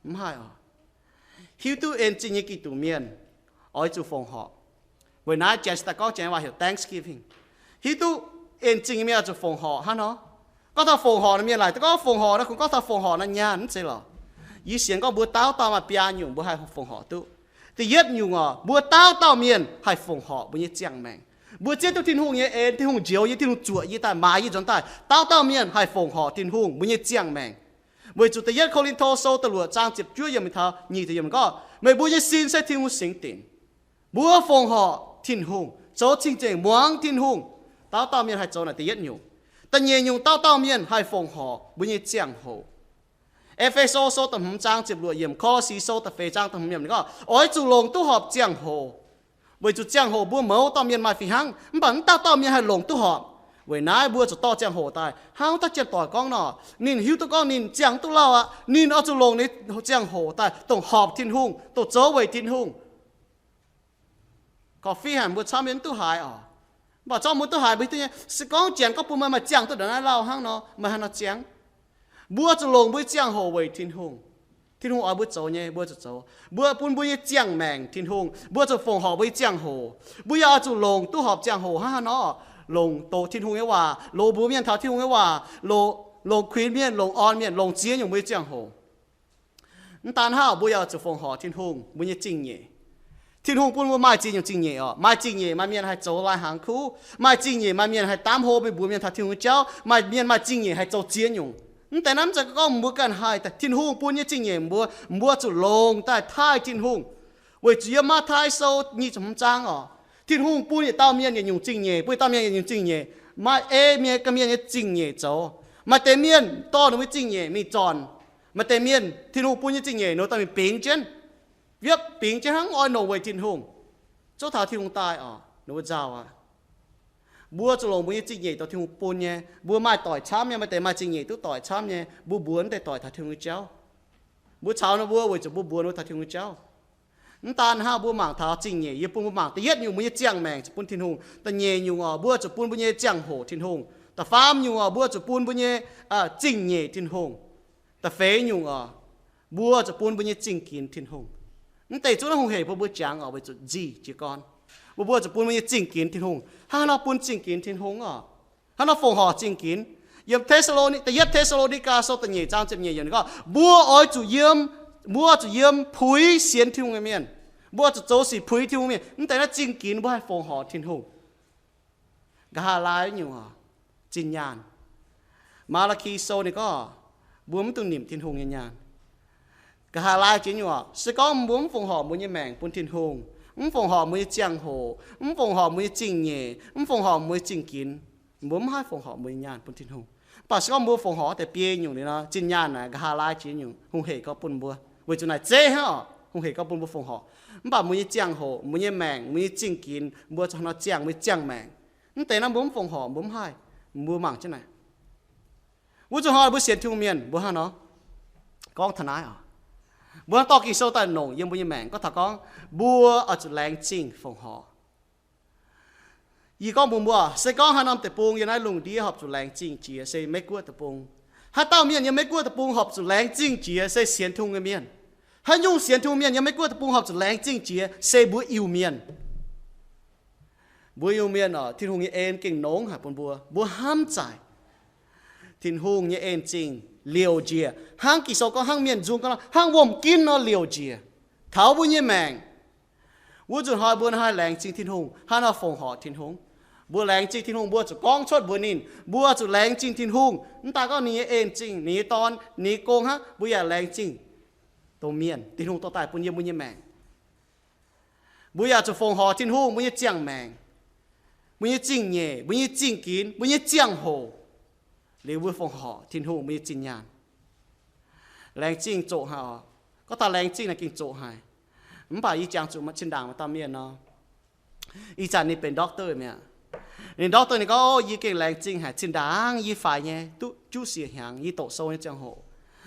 Mv haih oc. Hiuv duqv en zingh nyei Giduc mienh oix zuqc fongc horc. Weic naaiv janx daaih gorngv janx waac heuc Thanksgiving. Hiuv duqv en zingh nyei mienh oix zuqc fongc horc hnangv nor. Gorngv taux fongc horc naaiv, mienh laaic gorngv fongc horc naaiv, kungx gorngv taux fongc horc naaiv nyaanh, mv zeiz lorqc? Yie sienx gorngv mbuo dauh dauh maaih biaa nyungc mbuo haih fongc horc duqv. Da'yietv nyungc oc, mbuo dauh dauh mienh haih fongc horc mbuo nyei ziangh maengc. Mbuo zieqv duqv Tin-Hungh nyei en, Tin-Hungh njoux yie, Tin-Hungh zuoqc yie daaih, maaiz yie nzuonx daaih, dauh dauh mienh haih fongc horc Tin-Hungh mbuo nyei ziangh maengc. Weic zuqc da'yietv Ko^lin^to sou da'luoqc zaang ziepc juov yiemc taux nyic ziepc yiemc gorngv, meih mbuo nyei sin se Tin-Hungh singx dinc. Mbuo fongc horc Tin-Hungh zoux cing-nzengc muangx Tin-Hungh. Dauh dauh mienh haih zoux naaic da'yietv nyungc. Da'nyeic nyungc, dauh dauh mienh haih fongc horc mbuo nyei ziangh hoc. E^fe^so sou da'hmz zaang ziepc luoqc yiemc, Ko^lo^si sou da'feix zaang da'hmz yiemc ninh gorngv, oix zuqc longc duqv horpc ziangh hoc. Weic zuqc ziangh hoc mbuo mouz dauh mienh maaih fih hnangv, mv baac mv dauh dauh mienh haih longc duqv horpc. Weic naaiv mbuo zuqc dorh ziangh hoc daaih. Hnangv wuov dauh janx-doic gorngv nor, ninh hiuv duqv gorngv ninh ziangh duqv lauh aqv, ninh oix zuqc longc ninh ziangh hoc daaih dongh horpc Tin-Hungh, dongh zoux weic Tin-Hungh. Korv-fiqv haic, mbuo camv mienh mv duqv haiz oc. Mv baac zorqv mbuo duqv haiz, mbuo hiuv duqv nyei, se gorngv janx gorngv bun meih maaih ziangh duqv ndongc naaiv lauh hnangv nor, meih haaix nor ziangh? Mbuo zuqc longc mbuo nyei ziangh hoc weic Tin-Hungh. Tin-Hungh oix mbuo zoux nyei, mbuo zuqc zoux. Mbuo bun mbuo nyei ziangh maengc Tin-Hungh, mbuo zuqc fongc horc mbuo nyei ziangh hoc. Mbuo yaac oix zuqc longc duqv horpc ziangh hoc hnangv haaix nor, longc doqc Tin-Hungh nyei waac, loz mbuox mienh taux Tin-Hungh nyei waac, longc, longc kuinx mienh, longc orn mienh, longc ziex nyungc mbuo nyei ziangh hoc. Mv daan hnangv, mbuo yaac zuqc fongc horc Tin-Hungh mbuo nyei zingh nyeic. Tin-Hungh bun mbuo maaih ziex nyungc zingh nyeic oc. Maaih zingh nyeic, maaih mienh haih zoux lai-hnaangx kuv. Maaih zingh nyeic, maaih mienh haih daamv hlo mingh mbuox mienh taux Tin-Hungh nyei jauv. Maaih mienh maaih zingh nyeic haih zoux ziex nyungc. Mv deix naaiv mv zeiz gorngv mbuo ganh haih. Tin-Hungh bun nyei zingh nyeic mbuo, mbuo zuqc longc daaih taaih Tin-Hungh. Weic zuqc yiem Matv^tai Sou nyic ziepc hmz zaang oc, Tin-Hungh bun yietc dauh mienh yietc nyungc zingh nyeic, bun yietc dauh mienh yietc nyungc zingh nyeic. Maaih ei mienh ganh mienh nyei zingh nyeic zoux. Maaih deix mienh dorh ninh mbuo zingh nyeic mingh zornc. Maaih deix mienh Tin-Hungh bun nyei zingh nyeic ninh mbuo dorh mingh bingx jienv, wiepv bingx jienv hnangv oix longc weic Tin-Hungh. Zouv taux Tin-Hungh daaih oc, ninh mbuo nzauh aqv. Mbuo zuqc longc mbuo nyei zingh nyeic dongh Tin-Hungh bun nyei. Mbuo maaih doic camv nyei, maaih deix maaih zingh nyeic duqv doic camv nyei, mbuo mbuox mv deix doic taux Tin-Hungh nyei jauv. Mbuo caux ninh mbuo weic zuqc mbuo mbuox ninh mbuo taux Tin-Hungh nyei jauv. Mv daan hnangv, mbuo mangc taux zingh nyeic, yie bun mbuo mangc da'yietv nyungc mbuo nyei ziangh maengc zuqc bun Tin-Hungh. Da'nyeic nyungc oc, mbuo zuqc bun mbuo nyei ziangh hoc Tin-Hungh. Da'faam nyungc oc, mbuo zuqc bun mbuo nyei, aa, zingh nyeic Tin-Hungh. Da'feix nyungc oc, mbuo zuqc bun mbuo nyei zingh ginx Tin-Hungh. Mv deix zungv naaiv hungh hec bun mbuo jangx oc, weic zuqc nzih jiez gorn. Mbuo, mbuo zuqc bun mbuo nyei zingh ginx Tin-Hungh. Hnangv haaix nor bun zingh ginx Tin-Hungh oc? Hnangv haaix nor fongc horc zingh ginx? Yiem Te^saa^lo^ni, da'yietv Te^saa^lo^ni^gaa Sou da'nyeic zaang ziepc nyeic yiemc ninh gorngv, mbuo oix zuqc yiem, mbuo zuqc yiem puix sienx Tin-Hungh nyei mienh. Mbuo zuqc zoux sic puix Tin-Hungh mienh. Mv deix naaiv zingh ginx mbuo haih fongc horc Tin-Hungh. Nqa'haav laai nyungc oc, zinh nyaanh. Maa^laa^ki Sou ninh gorngv, mbuo mv dungx nimc Tin-Hungh nyei nyaanh. Nqa'haav laai jiex nyungc oc, se gorngv mbuo mv fongc horc mbuo nyei maengc bun Tin-Hungh, mv fongc horc mbuo nyei ziangh hoc, mv fongc horc mbuo nyei zingh nyeic, mv fongc horc mbuo nyei zingh ginx, mbuo mv haih fongc horc mbuo nyei nyaanh bun Tin-Hungh. Mv baac se gorngv mbuo fongc horc deix biei nyungc liuz nor, zinh nyaanh naaic nqa'haav laai jiex nyungc hungh hec gorngv bun mbuo, weic zuqc naaic zeiv hnangv oc, hungh hec gorngv bun mbuo fongc horc. Mv baac mbuo nyei ziangh hoc, mbuo nyei maengc, mbuo nyei zingh ginx, mbuo zuqc hnangv nor ziangh mbuo nyei ziangh maengc. Mv deix naaiv mbuo mv fongc horc mbuo mv haih. Mbuo mangc jienv naaic, wuov zuqc hnoi mbuo sienx Tin-Hungh mienh mbuo hnangv nor gorngv taux naaiv oc. Mbuo hnangv dorh Ging-Sou daaih nongc yiem mbuo nyei maengc gorngv taux gorngv mbuo oix zuqc laengz zingh fongc horc. Yie gorngv mbuox mbuo, se gorngv haaix norm deic-bung yiem naaiv lungh ndiev horpc zuqc laengz zingh jiex se Meiv Guoqv deic-bung. Haaix dauh mienh yiem Meiv Guoqv deic-bung horpc zuqc laengz zingh jiex se sienx Tin-Hungh nyei mienh. Haaix nyungc sienx Tin-Hungh mienh yiem Meiv Guoqv deic-bung horpc zuqc laengz zingh jiex se mbuo Iu-Mienh. Mbuo Iu-Mienh oc, Tin-Hungh nyei en gengh nongx haic bun mbuo, mbuo hnamv zaaic. Tin-Hungh nyei en zingh liouc njiec, hnangv Ging-Sou gorngv, hnangv mienh nzung gorngv, hnangv wuom-ginv nor liouc njiec, taux mbuo nyei maengc. Wuov nzunc hnoi mbuo haih laengz zingh Tin-Hungh, haih nor fongc horc Tin-Hungh. Mbuo laengz zingh Tin-Hungh, mbuo zuqc gorngv cuotv mbuox ninh, mbuo zuqc laengz zingh Tin-Hungh. Mv daaih gorngv ninh nyei en zingh, ninh nyei Dorn, ninh nyei gong hnangv, mbuo yaac laengz zingh dongh mienh, Tin-Hungh dorh daaih bun yiem mbuo nyei maengc. Mbuo yaac zuqc fongc horc Tin-Hungh mbuo nyei ziangh maengc, mbuo nyei zingh nyeic, mbuo nyei zingh ginx, mbuo nyei ziangh hoc. Liuz mbuo fongc horc Tin-Hungh mbuo nyei zinh nyaanh. Laengz zingh zoqc haic oc. Gorngv taux laengz zingh naaic gengh zoqc haic. Mv baac yie jangx zuqc maaih zinh ndaangc maaih dauh mienh nor, ih zanc ninh benx doctor mi'aqv. Ninh doctor ninh gorngv, o, yie gengh laengz zingh haic, zinh ndaangc yie faix nyei duqv juqv siec hnyangx, yie doqc sou nyei ziangh hoc.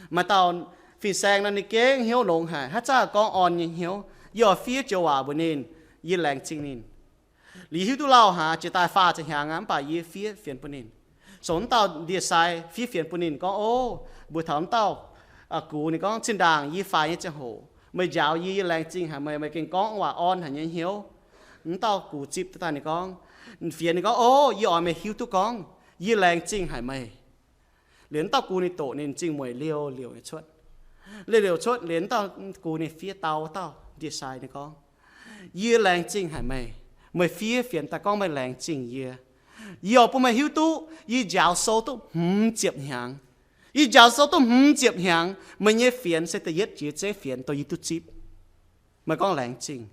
Maaih dauh fin-saeng nor ninh gengh hnyouv longx haic, haaix zanc gorngv orn nyei hnyouv. Yie oix fiev joux waac mbuox ninh, yie laengz zingh ninh. Liuz hiuv duqv lauh haic, jiex daaih faah ziepc hnyangx aqv, mv baac yie fiev fienx bun ninh. Sou wuov dauh ndie-sai fiev fienx bun ninh gorngv, o, mbuox taux wuov dauh gux ninh gorngv, zinh ndaangc yie faix nyei ziangh hoc meih njaaux yie, yie laengz zingh haic meih, meih gengh gorngv waac orn haic nyei hnyouv. Wuov dauh gux zipv daaih ninh gorngv, fienx ninh gorngv, o, yie oix meih hiuv duqv gorngv yie laengz zingh haic meih. Liuz wuov dauh gux ninh doqc ninh zingh mueic liouh liouc nyei cuotv. Liouh liouc cuotv liuz wuov dauh gux ninh fiev dau wuov dauh ndie-sai ninh gorngv, yie laengz zingh haic meih. Meih fiev fienx daaih gorngv meih laengz zingh yie. Yie oix bun meih hiuv duqv yie njaaux sou duqv hmz ziepc hnyangx. Yie njaaux sou duqv hmz ziepc hnyangx, meih nyei fienx se da'yietv jiex zeiv fienx dongh yie duqv zipv. Meih gorngv laengz zingh.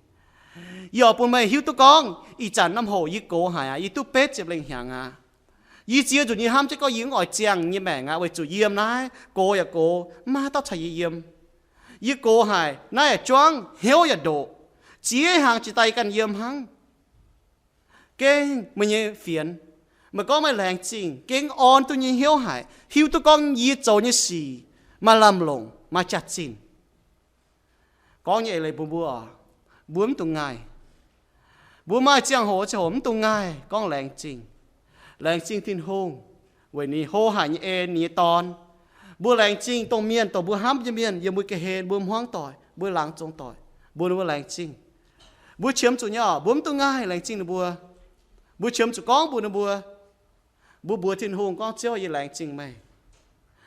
Yie oix bun meih hiuv duqv gorngv ih zanc norm hoc yie gox haic aqv, yie duqv betv ziepc lengh hnyangx aqv. Yie ziex nzunc yie hnamv jienv gorngv yie mv oix ziangh yie nyei maengc aqv, weic zuqc yiem naaiv gox yaac gox, mv maaih haaix dauh caux yie yiem. Yie gox haic, naaiv yaac juangv, hnyouv yaac ndoqc. Ziex hnyangx jiex daaih yie ganh yiem hnangv. Gengh meih nyei fienx, meih gorngv meih laengz zingh, gengh orn duqv nyei hnyouv haic, hiuv duqv gorngv yie zoux nyei sic maaih lamh longc, maaih jaax-zinh. Gorngv nyei eix leiz mbuox mbuo oc, mbuo mv dungx ngaih. Mbuo maaih ziangh hoc ziangh hoc mv dungx ngaih gorngv laengz zingh. Laengz zingh Tin-Hungh weic ninh hlo haic nyei en, ninh nyei Dorn. Mbuo laengz zingh dongh mienh, dongh mbuo hnamv nyei mienh yiem mbuo ga'hlen, mbuo hmuangv doic, mbuo laangz zong doic, mbuo, mbuo laengz zingh. Mbuo qiemx zuqc nyei oc, mbuo mv dungx ngaih laengz zingh ninh mbuo. Mbuo qiemx zuqc gorngv mbuox ninh mbuo, mbuo mbuox Tin-Hungh gorngv, Ziouv, yie laengz zingh meih.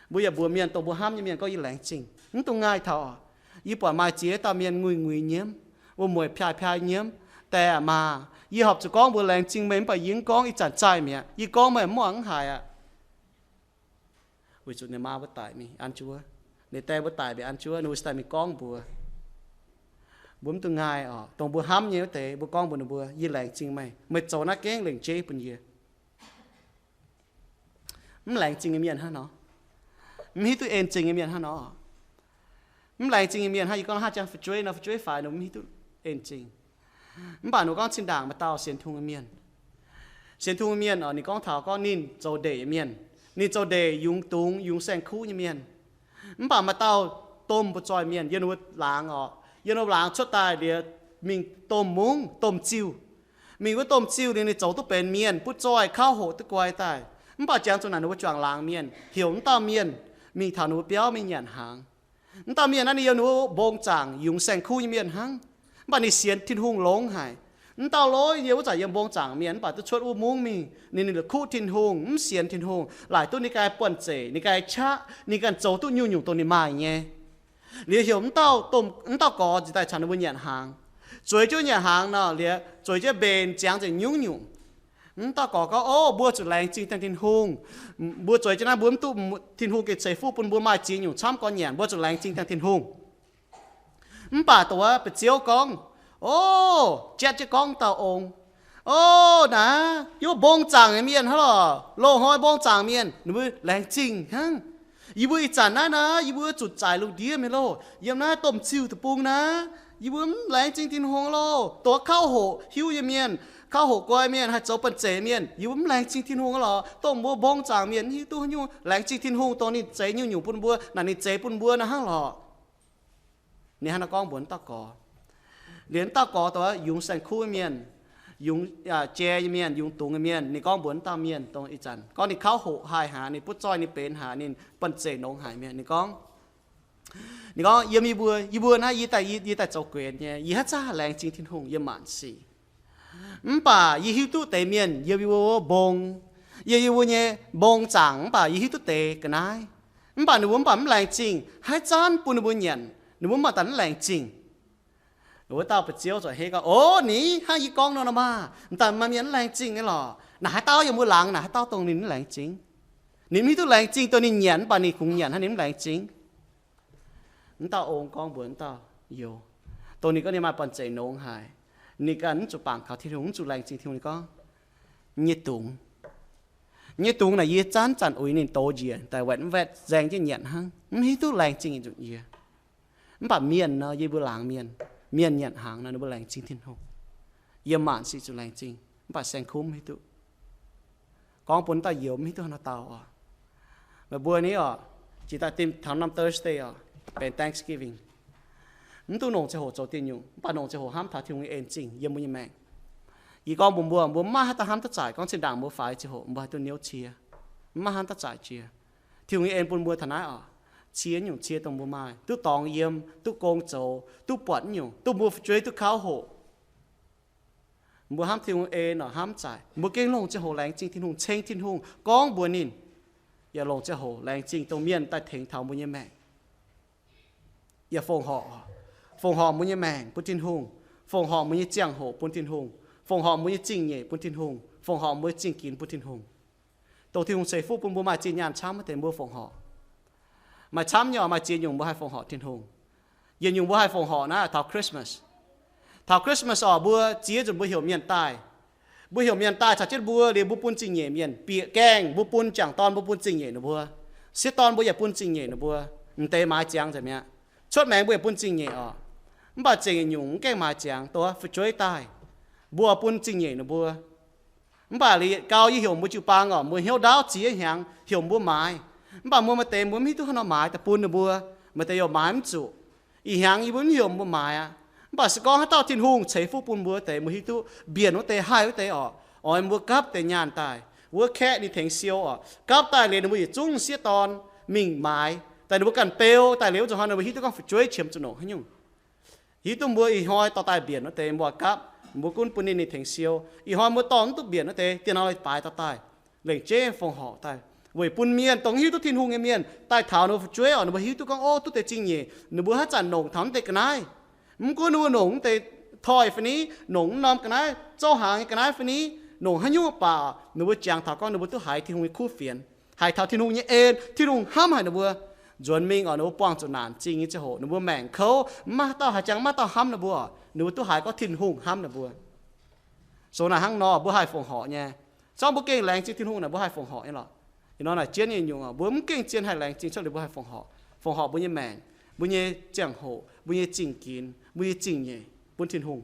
Mbuo yaac mbuox mienh, dongh mbuo hnamv nyei mienh gorngv, yie laengz zingh. Mv dungx ngaih taux oc. Yie buatc maaih ziex dauh mienh nguiz-nguiz nyiemv, wuom-mueic piaaih-piaaih nyiemv. Deix aac maah, yie horpc zuqc gorngv mbuox laengz zingh meih, mv baac yie mv gorngv, ih zanc zaih mi'aqv. Yie gorngv meih mv muangx, mv haiz aqv. Weic zuqc ninh maa mbuo daic mingh an juov, ninh die mbuo daic mingh an juov, ninh mbuo cingx daaih mingh gorngv mbuox. Mbuo mv dungx ngaih oc. Dongh mbuo hnamv nyei wuov deix, mbuo gorngv mbuox ninh mbuo, yie laengz zingh meih. Meih zoux naaiv gengh lengc jeiv bun yie. Mv laengz zingh nyei mienh hnangv nor, mv hiuv duqv en zingh nyei mienh hnangv nor. Mv laengz zingh nyei mienh hnangv, yie gorngv hnangv jangx fu'jueiv nor, fu'jueiv faix ninh mv hiuv duqv en zingh. Mv baac ninh gorngv zinh ndaangc maaih dauh sienx Tin-Hungh nyei mienh. Sienx Tin-Hungh nyei mienh oc, ninh gorngv taux gorngv ninh zoux ndeic nyei mienh. Ninh zoux ndeic yungz dungz, yungz saeng-kuv nyei mienh. Mv baac maaih dauh domh mbu'zoi mienh yiem ninh mbuo laangz oc, yiem ninh mbuo laangz cuotv daaih liuz mingh domh mungv, domh ziuh. Mingh wuov domh ziuh liuz ninh zoux duqv benx mienh, butv zoih, kauv hoqc duqv guai daaih. Mv baac jangx zuqc naaic ninh mbuo juangc laangz mienh, heuc wuov dauh mienh mingh taux ninh mbuo biauv mingh nyanc hnaangx. Wuov dauh mienh naaiv ninh yiem ninh mbuo mbong zaangc yungz saeng-kuv nyei mienh hnangv, mv baac ninh sienx Tin-Hungh longx haic. Wuov dauh lov yiem wuov zanc yiem mbong zaangc mienh, mv baac duqv cuotv wuov mungv mingh, ninh, ninh la'kuqv Tin-Hungh, mv sienx Tin-Hungh, laaic duqv ninh ganh buonv-zeic, ninh ganh qaqv, ninh ganh zoux duqv nyungc-nyungc dongh ninh maaih nyei. Liuz heuc wuov dauh domh, wuov dauh gorx nziex daaih caux ninh mbuo nyanc hnaangx. Zueiz jienv nyanc hnaangx nor, liuz zueiz jienv mbenc ziangx nzengc nyungc-nyungc. Wuov dauh gorx gorngv, O, mbuo zuqc laengz zingh dangh Tin-Hungh. Mbuo zueiz jienv naaiv mbuo mv duqv, Tin-Hungh gengh ceix fuqv bun mbuo maaih ziex nyungc camv gorn nyanc, mbuo zuqc laengz zingh dangh Tin-Hungh. Mv baac dongh wuov ba'ziex gorngv, O, jatv jienv gorngv dauh ong, O, naaiv yie mbuo mbong zaangc nyei mienh hnangv lorqc, loz-hnoi mbong zaangc mienh, ninh mbuo laengz zingh hnangv. Yie mbuo ih zanc naaiv naaiv, yie mbuo zuqc zaaic lungh ndiev mingh loh, yiem naaiv domh ziuh deic-bung naaiv, yie mbuo mv laengz zingh Tin-Hungh loh. Dongh wuov kauv hoqc hiuv nyei mienh, kauv hoqc guai mienh, haih zoux buonv-zeic mienh, yie mbuo mv laengz zingh Tin-Hungh lorqc. Dongh mbuo mbong zaangc mienh mv hiuv duqv haaix nyungc, laengz zingh Tin-Hungh dongh ninh zeix nyungc-nyungc bun mbuo naaic, ninh zeix bun mbuo naaiv hnangv lorqc. Ninh hnangv naaiv gorngv mbuox wuov dauh gorx. Liuz wuov dauh gorx dongh wuov yungz saeng-kuv mienh, yungz, jai nyei mienh, yungz dungz nyei mienh. Ninh gorngv mbuox wuov dauh mienh dongh ih zanc gorngv ninh kauv hoqc haih haic, ninh butv zoih, ninh benx haic, ninh banh zeic nongx haic mienh. Ninh gorngv, ninh gorngv, yiem yie mbuo, yie mbuo naaiv, yie daaih, yie daaih zoux guenx nyei, yie haaix zanc laengz zingh Tin-Hungh yiem maanc sic. Mv baac yie hiuv duqv deix mienh yiem yie mbuo wuov mbong, yiem yie mbuo nyei mbong zaangc, mv baac yie hiuv duqv deix ga'naaiv. Mv baac ninh mbuo mv baac mv laengz zingh, haaix zanc bun ninh mbuo nyanc, ninh mbuo mv baac daaih mv laengz zingh. Wuov dauh ba'ziouv zuqc hei gorngv, O, ni hnangv yie gorngv nor nor maah! M'daaih maaih mienh mv laengz zingh nyei lorqc. Naaic haaix dauh yiem mbuo laangz, naaic haaix dauh dongh ninh mv laengz zingh? Ninh mv hiuv duqv laengz zingh, dongh ninh nyanc mv baac ninh kungx nyanc hnangv, ninh mv laengz zingh. Wuov dauh ong gorngv mbuox wuov dauh youz, dongh ninh gorngv ninh maaih banh zeic nongx haic, ninh ganh mv zuqc bangc kaux Tin-Hungh, mv zuqc laengz zingh Tin-Hungh, ninh gorngv, Nyei dungz, nyei dungz naaic yie zanc-zanc uix ninh doz njiec daaih, waetc mv waetc nzaeng jienv nyanc hnangv, mv hiuv duqv laengz zingh nyei nzunc yie. Mv baac mienh nor, yie mbuo laangz mienh, mienh nyanc hnaangx nor ninh mbuo laengz zingh Tin-Hungh, yiem maanc sic zuqc laengz zingh, mv baac saeng-kuv mv hiuv duqv. Gorngv bun dauh youz mv hiuv duqv haaix nor dau oc. Meih mbuo ni oc, jiex daaih taux norm Thursday oc, benx Thanksgiving. Mv duqv longc ziangh hoc zoux dieh nyungc, mv baac longc ziangh hoc hnamv taux Tin-Hungh nyei en zingh yiem mbuo nyei maengc. Yie gorngv mbuox mbuo, mbuo mv maaih haaix dauh hnamv duqv zaaic gorngv zinh ndaangc mbuo faix ziangh hoc mbuo haih duqv hnyouv cie. Mv maaih hnamv duqv zaaic jiex. Tin-Hungh nyei en bun mbuo taux naaiv oc, cie nyungc cie dongh mbuo maaih, duqv dorngx yiem, duqv gong zoux, duqv buatc nyungc, duqv mbuo fu'jueiv duqv kauv hoqc. Mbuo hnamv Tin-Hungh en oc, hnamv zaaic, mbuo gengh longc ziangh hoc laengz zingh Tin-Hungh, ceng Tin-Hungh, gorngv mbuox ninh, yaac longc ziangh hoc laengz zingh dongh mienh daaih tengx taux mbuo nyei maengc, yaac fongc horc, fongc horc mbuo nyei maengc bun Tin-Hungh, fongc horc mbuo nyei ziangh hoc bun Tin-Hungh, fongc horc mbuo nyei zingh nyeic bun Tin-Hungh, fongc horc mbuo nyei zingh ginx bun Tin-Hungh. Dongh Tin-Hungh ceix fuqv bun mbuo maaih zinh nyaanh camv wuov deix mbuo fongc horc. Maaih camv nyei oc, maaih ziex nyungc mbuo haih fongc horc Tin-Hungh. Yietc nyungc mbuo haih fongc horc naaiv taux Christmas. Taux Christmas oc, mbuo ziex nzunc mbuo heuc mienh daaih. Mbuo heuc mienh daaih caux jienv mbuo liuz, mbuo bun zingh nyeic mienh. Bieqc gaengh mbuo bun jangc dorn, mbuo bun zingh nyeic ninh mbuo. Sieqv dorn mbuo yaac bun zingh nyeic ninh mbuo. M'deix maaiz ziangx nzengc mi'aqv. Cuotv maengx mbuo yaac bun zingh nyeic oc. Mv baac zengc yietc nyungc mv gaengh maaiz ziangx, dongh fu'jueiv daaih, mbuo bun zingh nyeic ninh mbuo. Mv baac liuz yietc gau yie heuc mbuo jiu-baang oc, mbuo hnyouv ndaauv ziex hnyangx heuc mbuo maaiz. Mv baac mbuo maaih deix mbuo mv hiuv duqv haaix nor maaiz daaih bun ninh mbuo. Maaih deix yaac maaiz mv zuqc. Ih hnyangx yie mbuo mv heuc mbuo maaiz aqv. Mv baac se gorngv haaix dauh Tin-Hungh ceix fuqv bun mbuo deix, mbuo hiuv duqv mbienc wuov deix haih wuov deix oc, oix mbuo gapv deix nyaanh daaih, wuov kaeqv ninh tengx siou oc, gapv daaih liuz ninh mbuo yietc zungv sieqv dorn mingh maaiz daaih, ninh mbuo ganh beu daaih liuz wuov zuqc hnoi ninh mbuo hiuv duqv gorngv fu'jueiv qiemx zuqc longc haaix nyungc. Hiuv duqv mbuo ih hnoi dorh daaih mbienc wuov deix mbuo gapv, mbuo gunv bun ninh, ninh tengx siou. Ih hnoi mbuo dorh mv duqv mbienc wuov deix, dieh hnoi baaix dorh daaih, lengc jeiv fongc horc daaih, weic bun mienh dongh hiuv duqv Tin-Hungh nyei mienh daaih taux ninh mbuo fu'jueiv oc, ninh mbuo hiuv duqv gorngv, ov, duqv deix zingh nyeic, ninh mbuo haaix zanc longc taux mv deix ga'naaiv. Mv gunv ninh mbuo longc mv deix toi fai ni, longc mv norm ga'naaiv, zouv hnaangx nyei ga'naaiv fai ni, longc haaix nyungc baac ninh mbuo jangx taux gorngv ninh mbuo duqv haiz Tin-Hungh nyei kuv fienx, haiz taux Tin-Hungh nyei en, Tin-Hungh hnamv haic ninh mbuo. Nzuonx mingh oc, ninh mbuo buangh zuqc naanc zingh nyei ziangh hoc, ninh mbuo maengc kouv, mv maaih dauh haaix jangx, mv maaih dauh hnamv ninh mbuo, ninh mbuo duqv haiz gorngv Tin-Hungh hnamv ninh mbuo. Zoux naaic hnangv nor mbuo haih fongc horc nyei. Zorngv mbuo gengh laengz zingh Tin-Hungh naaic, mbuo haih fongc horc nyei lorqc. Ih hnoi naaic jienv nyei nyungc oc, mbuo mv gengh zien haih laengz zingh cuotv liuz mbuo haih fongc horc. Fongc horc mbuo nyei maengc, mbuo nyei ziangh hoc, mbuo nyei zingh ginx, mbuo nyei zingh nyeic bun Tin-Hungh,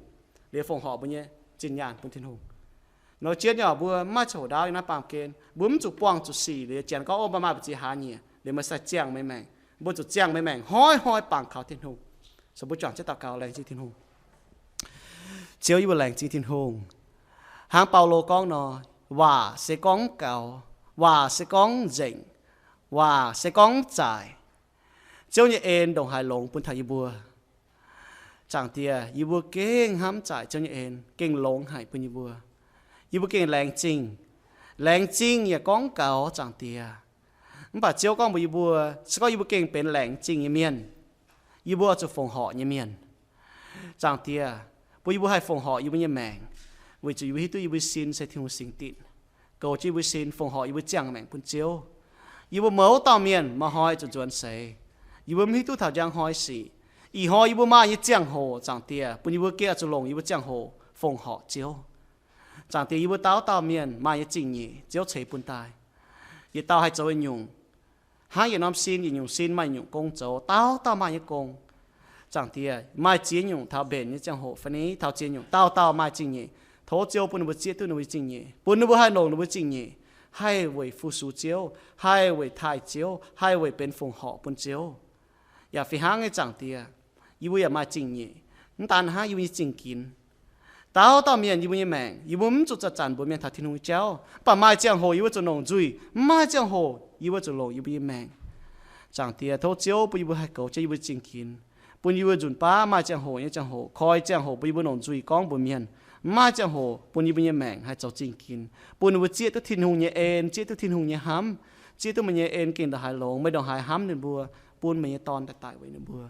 liuz fongc horc mbuo nyei zinh nyaanh bun Tin-Hungh. Nor jienv nyei oc, mbuo mv maaih ziangh hoc ndaauv yiem naaiv baamh gen. Mbuo mv zuqc buangh zuqc sic liuz janx gorngv, ov, meih maaih mbu'ziex hlaax nyieqc, liuz meih sai ziangh meih maengc. Mbuo zuqc ziangh meih maengc, hnoi-hnoi bangc kaux Tin-Hungh. So mbuo juangc jienv daux gaux laengz zingh Tin-Hungh. Ziouv, yie mbuo laengz zingh Tin-Hungh. Hnangv Baulo gorngv nor, waac se gorngv gaux, waac se gorngv nzengc, waac se gorngv zaaic, Ziouv nyei en ndongc haaix longx bun taux yie mbuo. Zaangc Diex, yie mbuo gengh hnamv zaaic Ziouv nyei en, gengh longx haic bun yie mbuo. Yie mbuo gengh laengz zingh. Laengz zingh yaac gorngv gaux, Zaangc Diex. Mv baac Ziouv gorngv mbuox yie mbuo, se gorngv yie mbuo gengh benx laengz zingh nyei mienh, yie mbuo zuqc fongc horc nyei mienh. Zaangc Diex, bun yie mbuo haih fongc horc yie mbuo nyei maengc, weic zuqc yie mbuo hiuv duqv yie mbuo sin se Tin-Hungh singx dinc. Goux jienv yie mbuo sin, fongc horc yie mbuo ziangh maengc bun Ziouv. Yie mbuo mouz dauh mienh maaih hnoi zuqc nzuonx seix. Yie mbuo mv hiuv duqv taux njang hnoi sic. Ih hnoi yie mbuo maaih nyei ziangh hoc, Zaangc Diex, bun yie mbuo gengh zuqc longc yie mbuo ziangh hoc fongc horc Ziouv. Zaangc Diex, yie mbuo dauh dauh mienh maaih nyei zingh nyeic Ziouv ceix bun daaih. Yietc dauh haih zoux yietc nyungc, hnangv yietc norm sin, yietc nyungc sin maaih yietc nyungc gong zoux, dauh dauh maaih nyei gong. Zaangc Diex, maaih ziex nyungc taux mbenc nyei ziangh hoc fai ni taux ziex nyungc, dauh dauh maaih zingh nyeic. Tov Ziouv bun ninh mbuo zieqv duqv ninh mbuo zingh nyeic, bun ninh mbuo haih longc ninh mbuo zingh nyeic, haih weic fu-sux Ziouv, haih weic taaih Ziouv, haih weic benx fongc horc bun Ziouv. Yaac fih hnangv nyei, Zaangc Diex, yie mbuo yaac maaih zingh nyeic. Mv daan hnangv, yie mbuo nyei zingh ginx, Dauh dauh mienh yie mbuo nyei maengc, yie mbuo mv zuqc zanc-zanc mbuox mienh taux Tin-Hungh nyei jauv. Mv baac maaih ziangh hoc yie mbuo zuqc longc nzuih, mv maaih ziangh hoc yie mbuo zuqc longc yie mbuo nyei maengc. Zaangc Diex, tov Ziouv bun yie mbuo haih goux jienv yie mbuo zingh ginx, bun yie mbuo nzunc baav maaih ziangh hoc nyei ziangh hoc, koi ziangh hoc bun yie mbuo longc nzuih gorngv mbuox mienh. Mv maaih ziangh hoc bun yie mbuo nyei maengc haih zoux zingh ginx, bun ninh mbuo zieqv duqv Tin-Hungh nyei en, zieqv duqv Tin-Hungh nyei hnamv, zieqv duqv meih nyei en gengh ndongc haaix longx, meih ndongc haaix hnamv ninh mbuo, bun meih nyei Dorn daaih daic weic ninh mbuo.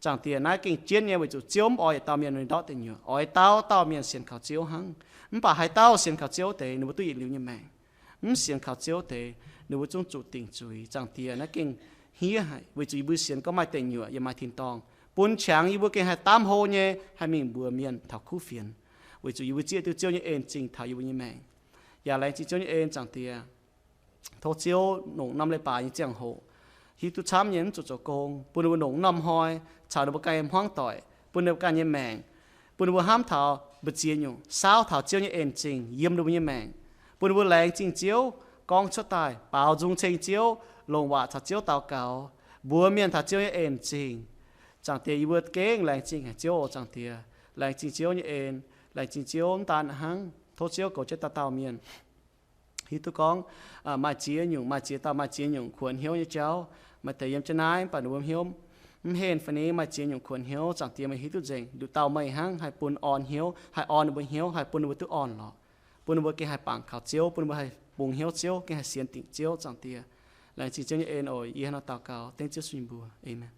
Zaangc Diex, naaiv gengh jienv nyei, weic zuqc Ziouv mv oix yietc dauh mienh mingh ndortv deic nyuoqc, oix dauh dauh mienh sienx kaux Ziouv hnangv. Mv baac haaix dauh sienx kaux Ziouv deix, ninh mbuo duqv yietc liuz nyei maengc. Mv sienx kaux Ziouv deix, ninh mbuo zungv zuqc dingc zuiz. Zaangc Diex, naaiv gengh hniev haic, weic zuqc yie mbuo sienx gorngv maaih deic nyuoqc yaac maaih tin-dorngh, bun qangx yie mbuo gengh haih daamv hlo nyei haih mingh mbuox mienh taux kuv fienx, weic zuqc yie mbuo zieqv duqv Ziouv nyei en zingh taux yie mbuo nyei maengc. Yaac laengz zingh Ziouv nyei en, Zaangc Diex. Tov Ziouv longc norm leiz-baaix nyei ziangh hoc, hiuv duqv camv nyei mv zuqc zoux gong, bun ninh mbuo longc norm hnoi caux ninh mbuo ganh nyei hmuangv doic, bun ninh mbuo ganh nyei maengc, bun ninh mbuo hnamv taux mbu'ziex nyungc, saauv taux Ziouv nyei en zingh yiem ninh mbuo nyei maengc, bun ninh mbuo laengz zingh Ziouv, gorngv cuotv daaih baaux nzung ceng Ziouv, longc waac caux Ziouv daux gaux, mbuox mienh taux Ziouv nyei en zingh. Zaangc Diex, yie mbuo gengh laengz zingh haic Ziouv oc, Zaangc Diex. Laengz zingh Ziouv nyei en, laengz zingh Ziouv mv daan hnangv, tov Ziouv goux jienv dauh dauh mienh. Hiuv duqv gorngv maaih ziex nyungc, maaih ziex dauh maaih ziex nyungc kuonx hnyouv nyei jauv. Maaih deix yiem jienv naaiv mv baac ninh mbuo hnyouv mv henh fai ni, maaih ziex nyungc kuonx hnyouv. Zaangc Diex, meih hiuv duqv nzengc, nduqc dauh meih hnangv haih bun orn hnyouv, haih orn ninh mbuo hnyouv, haih bun ninh mbuo duqv orn-lorqc, bun ninh mbuo gengh haih bangc kaux Ziouv, bun ninh mbuo haih bungx hnyouv Ziouv, gengh haih sienx dingc Ziouv. Zaangc Diex, laengz zingh Ziouv nyei en oc. Yie hnangv naaiv daux gaux dengv Ziouv Yesu nyei mbuox. Aamen.